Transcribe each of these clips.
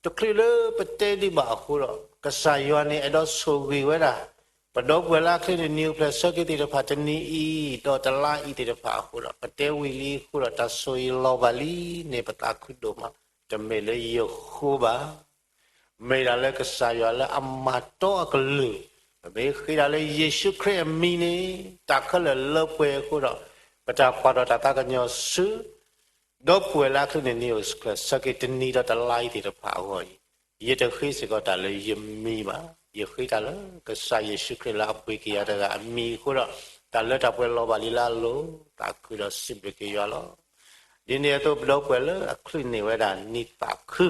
တချုးလၢပတဲဒံးဘၣ်အဃိဒီး ကစၢ်ယွၤန့ၣ်အဲၣ်ဒိးဆိၣ်ဂ့ၤဝဲဒၣ် ပဒီပုၢ်ဝဲၢ်လၢအချ့န့ၣ် နံၣ်အိၣ်ဖျဲၣ်ဆၢက့ၤသ့ၣ်တဖၣ် တနံၤအံၤ ဒီးတလါအံၤသ့ၣ်တဖၣ်အဃိဒီး ပတဲဝံၤလံအဃိဒီး တၢ်ဆိၣ်ဂ့ၤလီၤဘၣ်လံန့ၣ် ပသးခုဒိၣ်မး, တမ့ၢ်လၢယဃိဘၣ်. မ့ၢ်ဒၣ်လၢကစၢ်ယွၤလၢအမၤတီအကလုၢ်, ပမ့ၢ်ဃ့ဒၣ်လၢယ့ၣ်ၡူးခရံာ်အမံၤန့ၣ် တၢ်ခဲလၢာ်လၢပှဲၤအဃိဒီး ပတၢ်ကွၢ်ထီၣ်တၢ်သးကညီၤဆူ ဒီပုၢ်ဝဲၢ်လၢအချ့န့ၣ် နံၣ်အိၣ်ဖျဲၣ်ဆၢက့ၤတနံၤဒီးတလါအံၤသ့ၣ်တဖၣ်အဂီၢ်အံၤ, ယတဃ့စ့ၢ်ကီးတၢ်လၢယမံၤဘၣ်. ယဃ့တၢ်လၢကစၢ်ယ့ၣ်ၡူးခရံာ်လၢအပှ့ၤက့ၤယၤတဂၤအမံၤအဃိဒီး တၢ်လၢတၢ်ပှဲၤလီၤဘၣ်လံလၢအလိၤ, သးခုဒီးစံးဘျုးက့ၤယွၤလီၤ. ဒ်န့ၣ်အသိး ပဒီပုၢ်ဝဲၢ်လၢအချ့န့ၢ်ဝဲဒၣ်နံၣ်သးခု,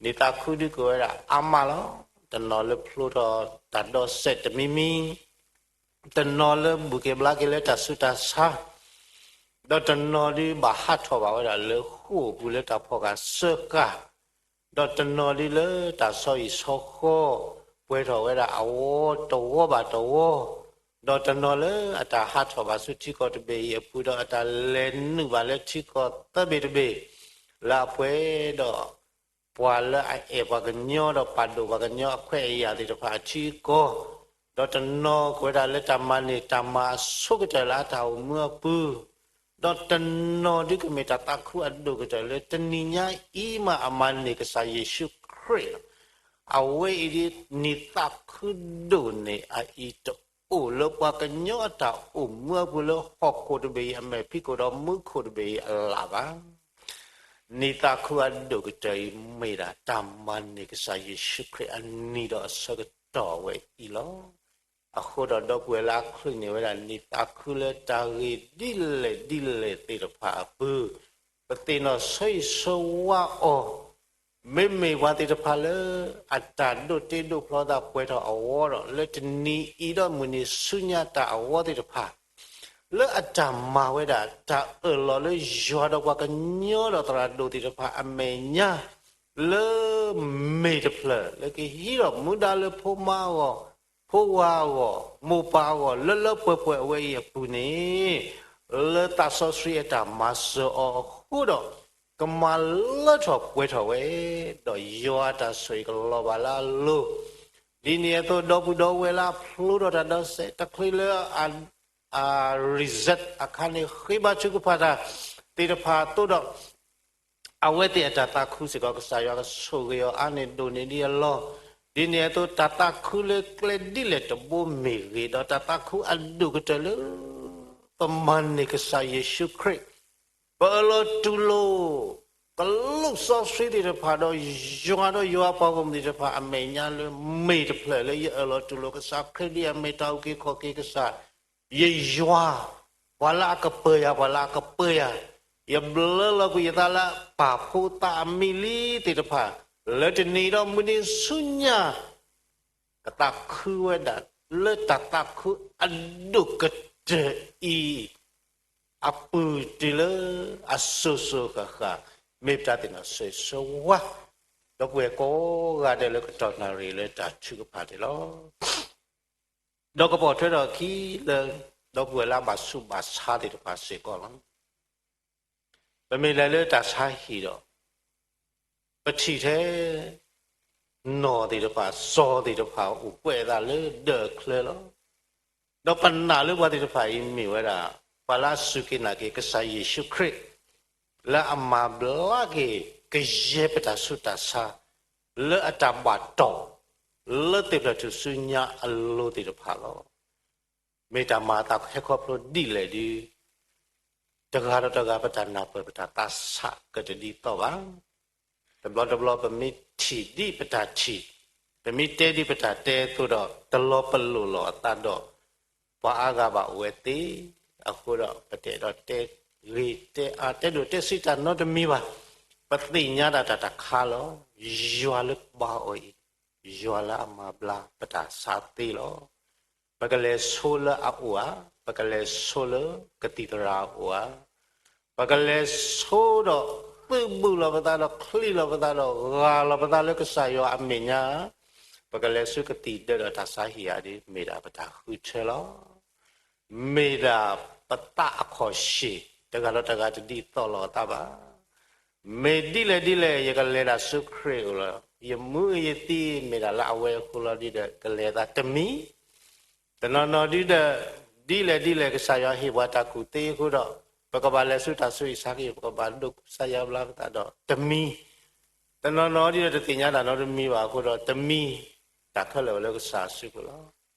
နံၣ်သးခုဒုးက့ၤဝဲဒၣ်အါမးလီၤ. တနီၤလၢဖျိထီၣ်တၢ်ဒီးစဲးတမံၤမံၤ, တနီၤလၢဘူၣ်က့ၤဘျါက့ၤလၢတၢ်ဆူးတၢ်ဆါ, ဒီးတနီၤဒုးဘၣ်ဟးထီၣ်ဘၣ်ဝဲဒၣ်လၢဃိာ်ပူၤလၢတၢ်ဖီၣ်ဃာ်စၢဃာ်, ဒီးတနီၤဒုးလၢတၢ်ဆီဟံၣ်ဆီဃီ ပှဲၤထီၣ်ဝဲဒၣ်အဝီတဝီဘၣ်တဝီ, ဒီးတနီၤလၢအတၢ်ဟးထီၣ်ဘၣ်ဆူထံကီၢ်တဘ့ၣ်အံၤအပူၤ ဒီးအတၢ်လဲၤနုာ်ဘၣ်လၢထံကီၢ်သၢဘ့ၣ်တဘ့ၣ်, လၢအပှဲၤဒီး ပှၤလၢအအဲၣ်ပှၤကညီဒီးပာ်ဒိၣ်ပှၤကညီအခွဲးအယာ်သ့ၣ်တဖၣ်အထံအကီၢ်, ဒီးတနီၤကဝဲဒၣ်လၢတၢ်မၤန့ၢ်တၢ်မၤအဆိကတၢၢ်လၢအတၢ်အိၣ်မူအပူၤ, ဒီးတနီၤဒုးကမ့ၢ်တၢ်သးခုအဒိၣ်ကတၢၢ်လၢတနံၤညါအံၤမးအမၤန့ၢ်ကစၢ်ယ့ၣ်ၡူးခရံာ်လီၤ. အဝဲအံၤဒ်နံၣ်သးခုဒိၣ်န့ၢ်အအံၤတအိၣ်လၢပှၤကညီအတၢ်အိၣ်မူအပူၤ လၢဟီၣ်ခိၣ်တဘ့ၣ်အံၤအမဲာ်ဖံးခိၣ်ဒီးမူခိၣ်တဘ့ၣ်အံၤအလၢ်ဘၣ်. နံၣ်သးခုအဒိၣ်ကတၢၢ်အံၤမ့ၢ်ဒၣ်တၢ်မၤန့ၢ်ကစၢ်ယ့ၣ်ၡူးခရံာ်အနံၤဒီးအဆၢကတီၢ်ဝဲအံၤလီၤ. အဃိဒီးဒီပုၢ်ဝဲၢ်လၢအချုးန့ၢ်ဝဲဒၣ်နံၣ်သးခုလၢတၢ်ဂ့ၢ်ဒ်လဲၣ်ဒ်လဲၣ်သ့ၣ်တဖၣ်အပူၤ, ပသ့ၣ်နီၣ်ဆၢဂ့ၤဆၢဝါအီၤ, မ့မ့ၢ်ပှၤသ့ၣ်တဖၣ်လၢ အတၢ်ဒိးတ့ဒိးဖျီသးပှဲၤထီၣ်အဝီဒီး လၢတနံၤအံၤဒီးမုၢ်နံၤဆူညါတၢ်အဝီသ့ၣ်တဖၣ် လၢအတၢ်မၤဝဲဒၣ်တၢ်အၢၣ်လီၤလၢယွၤဒီးပှၤကညီဒီးသရၣ်ဒိၣ်သ့ၣ်တဖၣ်အမဲာ်ညါ လၢမ့ၢ်တဖျၢၣ်လၢကဟံးထီၣ်မူဒါလၢဖိမါအဂီၢ်, ဖိဝၤအဂီၢ်, မိၢ်ပၢ်အဂီၢ် လၢလၢပှဲၤပှဲၤအဝဲအံၤအပူၤန့ၣ်, လၢသးစီဆှံအတၢ်မၤစၢၤအီၤအဃိဒီး ကမၤလၢထီၣ်ပှဲၤထီၣ်ဝဲ, ဒီးယွၤအတၢ်ဆိၣ်ဂ့ၤကလီၤဘၣ်လၢအလိၤ, ဒ်န့ၣ်အသိးဒီပုၢ်ဒီဝဲၢ်လၢအဖျိထီၣ်တၢ်ဒီးစဲး တချုးလၢ အ result အခါန့ၣ် ဃ့ဘါထုကဖၣ်တၢ်သ့ၣ်တဖၣ်အသိးဒီး အဝဲသ့ၣ်အတၢ်သးခုစ့ၢ်ကီး ကစၢ်ယွၤကဆိၣ်ဂ့ၤအီၤအါန့ၢ်ဒိၣ်န့ၢ်ဒံးအလီၢ်, ဒ်န့ၣ်အသိး တၢ်သးခုလၢကျဲဒ်လဲၣ်တဘိမ့ၢ်ဂ့ၤ, ဒီးတၢ်သးခုအဒိၣ်ကတၢၢ်လၢ ပမၤန့ၢ်ကစၢ်ယ့ၣ်ၡူးခရံာ်, ပအၢၣ်လီၤတူၢ်လိာ် ကလူးစီဆှံသ့ၣ်တဖၣ်ဒီး ယွၤဒီးယွၤပှၤဂီၢ်မုၢ်သ့ၣ်တဖၣ်အမဲာ်ညါလၢ မ့ၢ်တဖျၢၣ်လၢယအၢၣ်လီၤတူၢ်လိာ်ကစၢ်ခရံာ်ဒ်အမ့ၢ်တၢ်အုၣ်က့ၤခီၣ်က့ၤကစၢ်, ယယွၤ, ပှၤလၢအကပၢၤယၤ, ပှၤလၢအကပၢၤယၤ, ယဘျၢလီၤကွံာ်ယသးလၢပၢ်ဖိသးအမံၤလံသ့ၣ်တဖၣ်, လၢတနံၤဒီးမုၢ်နံၤဆူညါ ကသးခုဝဲဒၣ် လၢတၢ်သးခုအဒိၣ်ကတၢၢ်အံၤ အပူၤတုၤလၢအစိၤစိၤဃၣ်ဃၣ် မ့ၢ်ပတၢ်သ့ၣ်နီၣ်ဆိၣ်ဂ့ၤဆိၣ်ဝါ, ဒီပုၢ်ဝဲၢ်ကိးဂၤဒဲးလၢကတီၢ်နၣ်ရံၣ်လၢတၢ်ထုကဖၣ်န့ၣ်လီၤ. ဒီးကပိာ်ထွဲထီၣ်အခံလၢ ဒီပုၢ်ဝဲၢ်လၢအဘၣ်ဆူးဘၣ်ဆါသ့ၣ်တဖၣ်စ့ၢ်ကီးလီၤ. ပမ့ၢ်လဲၤလၢတၢ်ဆါဟံၣ်ဒီး ပထံၣ်ထဲ နီၣ်သ့ၣ်တဖၣ် စီၤသ့ၣ်တဖၣ်အိၣ်ကွဲးအသးလၢဒၢးချၢလီၤ. ဒီးပနာ်လၢပှၤသ့ၣ်တဖၣ်အံၤမ့ၢ်ဝဲဒၣ် ပှၤလၢအစူၢ်က့ၤနာ်က့ၤကစၢ်ယ့ၣ်ၡူးခရံာ် လၢအမၤဘျါက့ၤ ကယဲၢ်ပတၢ်ဆူးတၢ်ဆါ လၢအတၢ်ဘၣ်တီၢ် လၢသ့ၣ်ဖျၢၣ်ထူၣ်စုညါအလိၤသ့ၣ်တဖၣ်လီၤ. မ့ၢ်တၢ်မၤအသးဟဲခီဖျိဒ်လဲၣ်ဒီး တဂၤဒီးတဂၤပတၢ်နၢ်ပၢၢ်ပတၢ်သးဆးကတဒ်သိးဘၣ်. တဘျီတဘျီပမ့ၢ်ထံၣ်ဒ်ပတၢ်ထံၣ်, ပမ့ၢ်တဲဒ်ပတၢ်တဲအသိးဒီး တလီၤပလိာ်လီၤအသးဒီး ပှၤအါဂၤဘၣ်အိၣ်ဝဲသ့, အဃိဒီးပတအဲၣ်ဒိးတဲဂ့ၤတဲအါ တဲဒိၣ်တဲဆံးတၢ်နီတမံၤဘၣ်. ပသ့ၣ်ညါဒၣ်တၢ်တခါလီၤ. ယွၤလၢပဘါအီၤအံၤ, ယွၤလၢအမၤဘျါပတၢ်ဆါသ့လီၤ. ပကလဲၤဆိလၢအအိၣ်ဧါ, ပကလဲၤဆိလၢကသံၣ်သရၣ်အအိၣ်ဧါ, ပကလဲၤဆိဒီးသုးဘူးလီၤပသးဒီးချံးလီၤပသးဒီးဂၢ်လီၤပသးလၢကစၢ်ယွၤအမဲာ်ညါ, ပကလဲၤဆူကသံၣ်ဒၢးဒီးတၢ်ဆါဟံၣ်ဧါဒီး မ့ၢ်ဒၣ်ပတၢ်ဃုထၢလီၤ. မ့ၢ်ဒၣ်ပသးအခီၣ်ရှ့ၣ် တဂၤဒီးတဂၤတဒ်သိးလိာ်အသးဘၣ်. မ့ၢ်ဒ်လဲၣ်ဒ်လဲၣ် ယကလဲၤဒၣ်ဆူခရံာ်အအိၣ်လီၤ. ယမူယသံမ့ၢ်ဒၣ်လၢအဝဲအဃိလီၤဒ်ဒီး ကလဲၤသးတမံၤ, တနီၤနီၤဒ်ဒီး ဒ်လဲၣ်ဒ်လဲၣ် ကစၢ်ယွၤဟ့ၣ်ပှၤတၢ်ကူၣ်သ့အဃိဒီး ပကဘၣ်လဲၤဆူတၢ်ဆိၣ်ဂ့ၤဆါက့ၤ ပကဘၣ်ဒိးကူစါယါဘျါပသးဒီးတမံၤ, တနီၤနီၤဒ်ဒီး တသ့ၣ်ညါတၢ်နီတမံၤဘၣ်အဃိဒီး တမံၤ တၢ်ခဲလၢာ်အိၣ်လၢကစၢ်စုပူၤလီၤ.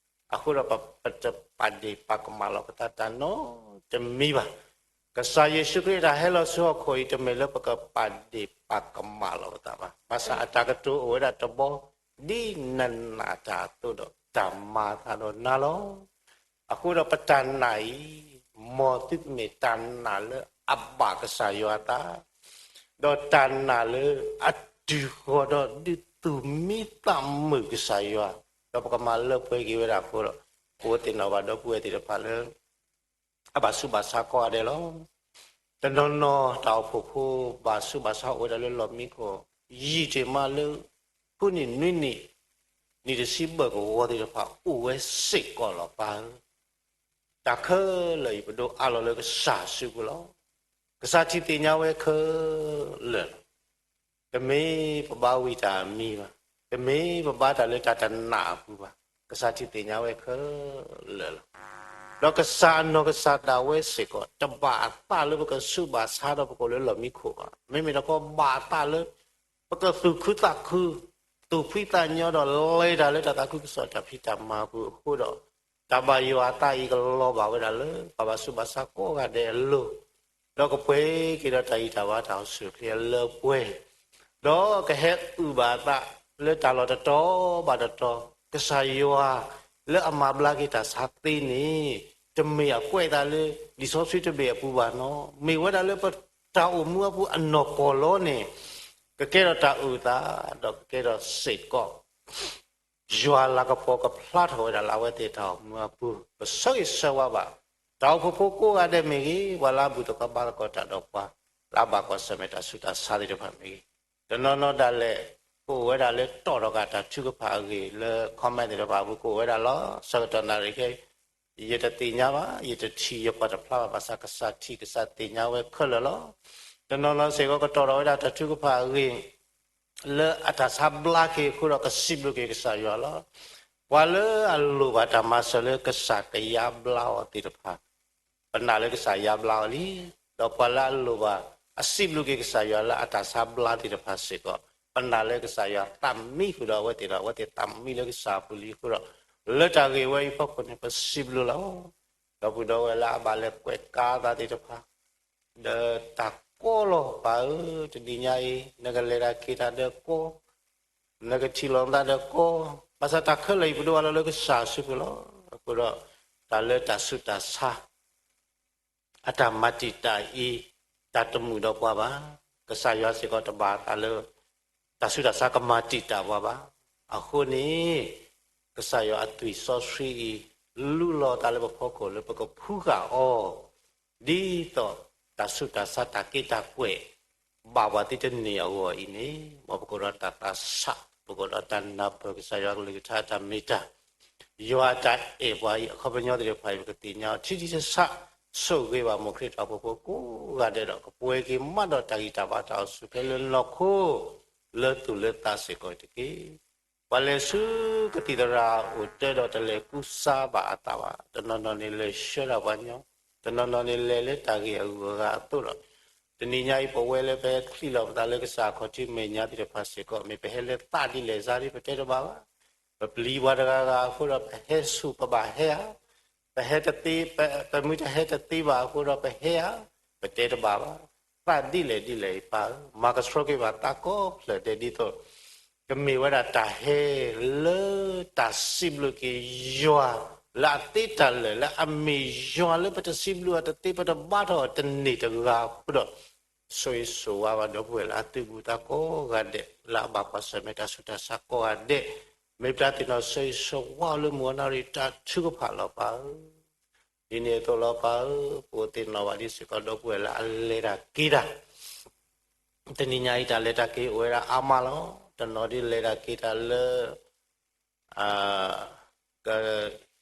အဃိဒီးပတပာ်ဒ့ၣ်ပာ်ကမၣ်လီၤပသးတၢ်နီတမံၤဘၣ်. ကစၢ်ယ့ၣ်ၡူးခရံာ်အတၢ်ဟဲလီၤဆူဟီၣ်ခိၣ်အံၤ တမ့ၢ်လၢပကပာ်ဒ့ၣ်ပာ်ကမၣ်လီၤပသးဘၣ်. ဘၣ်ဆၣ်အတၢ်ကတိၤအိၣ်ဝဲဒၣ်တဘီ ဒ်နနာ်တၢ်အသိးဒီး တၢ်မၤအသးဒီးနၤလီၤ. အဃိဒီးပတၢ်နာ်အံၤ မ်သုကမ့ၢ်တၢ်နာ်လၢအဘၣ်ကစၢ်ယွၤအသး ဒီးတၢ်နာ်လၢအတုၤဃီၤဒီး ဒုးသူၣ်မံသးမုာ်ကစၢ်ယွၤ, ဒီးပကမၤလၢပှဲၤက့ၤဝဲဒၣ်အဃိဒီး ပအိၣ်သ့ၣ်နီၣ်ဘၣ်ဒီပုၢ်ဝဲၢ်သ့ၣ်တဖၣ်လၢ အဘၣ်ဆူးဘၣ်ဆါကိးဂၤဒဲးလီၤ. တနီၤနီၤတၢ်အိၣ်ဖှိၣ်ဖိ ဘၣ်ဆူးဘၣ်ဆါအိၣ်ဝဲဒၣ်လၢလီၢ်မံခိၣ် ယံာ်တ့ၢ်မးလၢ ဃုနံၣ်နွံနံၣ် နံၣ်တဆံဘၢၣ်ကဝီၤသ့ၣ်တဖၣ် အိၣ်ဝဲစ့ၢ်ကီးလီၤပၢ်ဧၢ. တၢ်ခဲလၢာ်အံၤ ပဒိးအးလီၤလၢကစၢ်စုပူၤလီၤ. ကစၢ်ထံၣ်သ့ၣ်ညါဝဲခဲလၢာ်လီၤ. တမ့ၢ်ပဘါဝံၤတၢ်အမံၤဘၣ်, တမ့ၢ်ပဘါတၢ်လၢတၢ်တနာ်အပူၤဘၣ်, ကစၢ်ထံၣ်သ့ၣ်ညါဝဲခဲလၢာ်လီၤ. ဒီးကစၢ်အနီၢ်ကစၢ်ဒၣ်ဝဲစ့ၢ်ကီး တဘၣ်အသးလၢပကဆူးဘၣ်ဆါဒီးပကအိၣ်လၢလီၢ်မံခိၣ်ဘၣ်. မ့မ့ၢ်တခီဘၣ်အသးလၢ ပကသူၣ်ခုသးခု, သူၣ်ဖှံသးညီဒီးလဲၤတၢ်လၢတၢ်သးခုကစီၣ်တၢ်ဖံးတၢ်မၤအပူၤအဃိဒီး တၢ်ဘၣ်ယွၤအသးအံၤကလီၤဘၣ်ဝဲဒၣ်လၢ ပှၤဘၣ်ဆူးဘၣ်ဆါကိးဂၤဒဲးအလိၤ, ဒီးကပှဲၤက့ၤဒီးတၢ်ဂံၢ်တၢ်ဘါတၢ်အိၣ်ဆူၣ်အိၣ်ချ့အလၢပှဲၤ, ဒီးကဟဲအုၣ်ဘၣ်အသးလၢတၢ်လီၢ်တတီၤဘၣ်တတီၤ, ကစၢ်ယွၤလၢအမၤဘျါက့ၤတၢ်ဆါသ့န့ၣ် တမ့ၢ်အကွဲးအသးလၢလံာ်စီဆှံတဘ့ၣ်အပူၤဘၣ်နီၤ, မ့ၢ်ဝဲဒၣ်လၢပတၢ်အိၣ်မူအပူၤအနီၢ်ကီၢ်လီၤန့ၣ် ကကဲထီၣ်တၢ်အုၣ်သး ဒီးကကဲထီၣ်စ့ၢ်ကီး ယွၤလၤကပီၤကဖျါထီၣ်ဝဲဒၣ်လၢအဝဲသ့ၣ်တၢ်အိၣ်မူအပူၤ, ပဆၢဂ့ၤဆၢဝါဘၣ်. တၢ်အိၣ်ဖှိၣ်ဖိကိးဂၤဒဲးမ့ၢ်ဂ့ၤ, ပှၤလၢအဘူၣ်သကိးဘါသကိးတၢ်ဒီးပှၤ, လၢအဘၣ်ကွၢ်ဆၢၣ်မဲာ်တၢ်ဆူးတၢ်ဆါသ့ၣ်တဖၣ်မ့ၢ်ဂ့ၤ, တနီၤနီၤဒၣ်လဲာ် ကအိၣ်ဝဲဒၣ်လၢတီၣ်ထီၣ်က့ၤတၢ်ထုကဖၣ်အဂ့ၢ်လၢ comment သ့ၣ်တဖၣ်အပူၤ ကအိၣ်ဝဲဒၣ်လီၤ. ဆၢကတီၢ်နၣ်ရံၣ်ခဲ ယတသ့ၣ်ညါဘၣ်, ယတထံၣ်ယကွၢ်တဖျါဘၣ်, ဘၣ်ဆၣ်ကစၢ်ထံၣ်ကစၢ်သ့ၣ်ညါဝဲခဲလၢာ်လီၤ. တနီၤနီၤစ့ၢ်ကီးကတီၣ်ထီၣ်ဝဲဒၣ်တၢ်ထုကဖၣ်အဂ့ၢ် လၢအတၢ်ဆါဘျါက့ၤအဃိဒီး ကစံးဘျုးက့ၤကစၢ်ယွၤလီၤ. ပှၤလၢအလိၣ်ဘၣ်တၢ်မၤစၢၤလၢကစၢ်ကယါဘျါအီၤသ့ၣ်တဖၣ် ပနာ်လၢကစၢ်ယါဘျါအီၤလံ. ဒီးပှၤလၢအလိၣ်ဘၣ် အစံးဘျုးက့ၤကစၢ်ယွၤလၢအတၢ်ဆါဘျါသ့ၣ်တဖၣ်စ့ၢ်ကီး ပနာ်လၢကစၢ်ယွၤသးမံဃုာ်ဒီးအဝဲသ့ၣ်ဒီး အဝဲသ့ၣ်သးမံလၢကစၢ်အပူၤလံအဃိဒီး လၢတၢ်ဂ့ၢ်ဝဲအံၤဖီခိၣ်န့ၣ် ပစံးဘျုးလီၤ. ဒီပုၢ်ဒီဝဲၢ်လၢအဘၣ်လဲၤကွဲးကါသးသ့ၣ်တဖၣ် ဒီးတၢ်ကီလီၤ ပၢ်ဧၢ, တနံၤညါအံၤ နကလဲၤတၢ်က့ၤတၢ်ဒီးကီ, နကထံၣ်လိာ်နသးဒီးကီ, ဘၣ်ဆၣ်တၢ်ခဲလၢာ်အံၤ ပဒိးအးလီၤလၢကစၢ်စုပူၤလီၤ. အဃိဒီး တၢ်လၢတၢ်ဆူးတၢ်ဆါ အတၢ်မၤတံာ်တာ်အံၤ တၢ်တမုာ်ဒီးပှၤဘၣ်. ကစၢ်ယွၤစ့ၢ်ကီးတဘၣ်အသးလၢ တၢ်ဆူးတၢ်ဆါကမၤတံာ်တာ်ပှၤဘၣ်. အဃိန့ၣ် ကစၢ်ယွၤအသွံၣ်စီဆှံအံၤ လူလီၤသးလၢပဖီခိၣ်လၢပကဖူဃာ်အီၤ ဒ်သိးတၢ်ဆူးတၢ်ဆါတၢ်က့တၢ်ကွဲး ဘၣ်ပှၤသ့တန့ၢ်အဂီၢ်အံၤန့ၣ် မ်ပကအိၣ်ဒီးတၢ်သးဆး ပကအိၣ်ဒီးတၢ်နၢ်ပၢၢ်ကစၢ်ယွၤကလုၢ်ကထါတၢ်မ့ၢ်တၢ် ယွၤအတၢ်အဲၣ်ပှၤအံၤ အခီပညီသ့ၣ်တဖၣ်အံၤ ပကသ့ၣ်ညါအီၤ ထံထံဆးဆး ဆိၣ်ဂ့ၤဘၣ်မိၢ်ခရံာ်တၢ်အိၣ်ဖှိၣ်ဖိကိးဂၤဒဲးဒီး ကပှဲၤက့ၤမးဒီးတၢ်ဂံၢ်တၢ်ဘါတၢ်အိၣ်ဆူၣ်အိၣ်ချ့လၢနီၢ်ခိ လၢသူၣ်လၢသးစ့ၢ်ကီးတက့ၢ်. ပှၤလဲၤဆူကသံၣ်သရၣ်အိၣ်တၢ်ဒီး တလဲၤကူစါဘၣ်အသးဘၣ်. တနီၤနီၤန့ၣ်လဲၤဆှၢဒၣ်ပှၤညီ, တနီၤနီၤန့ၣ်လဲၤလၢတၢ်ဂ့ၢ်အဂုၤအဂၤအသိးဒီး တနံၤညါအံၤ ပဝဲလၢပဟဲချံးလီၤပသးလၢကစၢ်အခီၣ်ထံးမဲာ်ညါသ့ၣ်တဖၣ်စ့ၢ်ကီး မ့ၢ်ပဟဲလၢသးဒ်လဲၣ်စါဒ် ပတဲတဘၣ်ဘၣ်. ပပျံၤပှၤတဂၤဂၤအဃိဒီး ပဟဲဆူၣ်ပဘၣ်ဟဲဧါ, ပဟဲတသ့, ပမုၢ်တဟဲတသ့ဘၣ်အဃိဒီး ပဟဲဧါ, ပတဲတဘၣ်ဘၣ်. သးဒ်လဲၣ်ဒ်လဲၣ်အံၤ ပၢ်ဧၢ, မၤကဆှီက့ၤဘၣ်သးကိးဖျၢၣ်ဒဲး ဒ်သိး ကမ့ၢ်ဝဲဒၣ်တၢ်ဟဲလၢတၢ်စံးဘျုးက့ၤယွၤ လၢအသ့တၢ်လၢာ် လၢအမ့ၢ်ယွၤလၢပတစံးဘျုးအီၤတသ့ ပတဘါထီၣ်အီၤတန့ၢ်တဂၤအဃိဒီး ဆိၣ်ဂ့ၤဆိၣ်ဝါဘၣ်ဒီပုၢ်ဝဲၢ်လၢအသုးဘူးသးကိးဂၤဒဲး လၢအဘၣ်ကွၢ်ဆၢၣ်မဲာ်တၢ်ဆူးတၢ်ဆါကိးဂၤဒဲး, မ့ၢ်ပတၢ်သ့ၣ်နီၣ်ဆိၣ်ဂ့ၤဆိၣ်ဝါအီၤလၢမုၢ်ဂီၤနၣ်ရံၣ်တၢ်ထုကဖၣ်လီၤ ပၢ်ဧၢ. ဒ်န့ၣ်အသိးလီၤ ပၢ်ဧၢ, ပအိၣ်သ့ၣ်နီၣ်ဘၣ်ဒ်စ့ၢ်ကီးဒီပုၢ်ဝဲၢ်လၢအလဲၤတၢ်က့ၤတၢ် တနံၤညါအံၤ တၢ်လဲၤတၢ်က့ၤအိၣ်ဝဲဒၣ်အါမးလီၤ. တနီၤဒ်လဲၤတၢ်က့ၤတၢ်လၢ က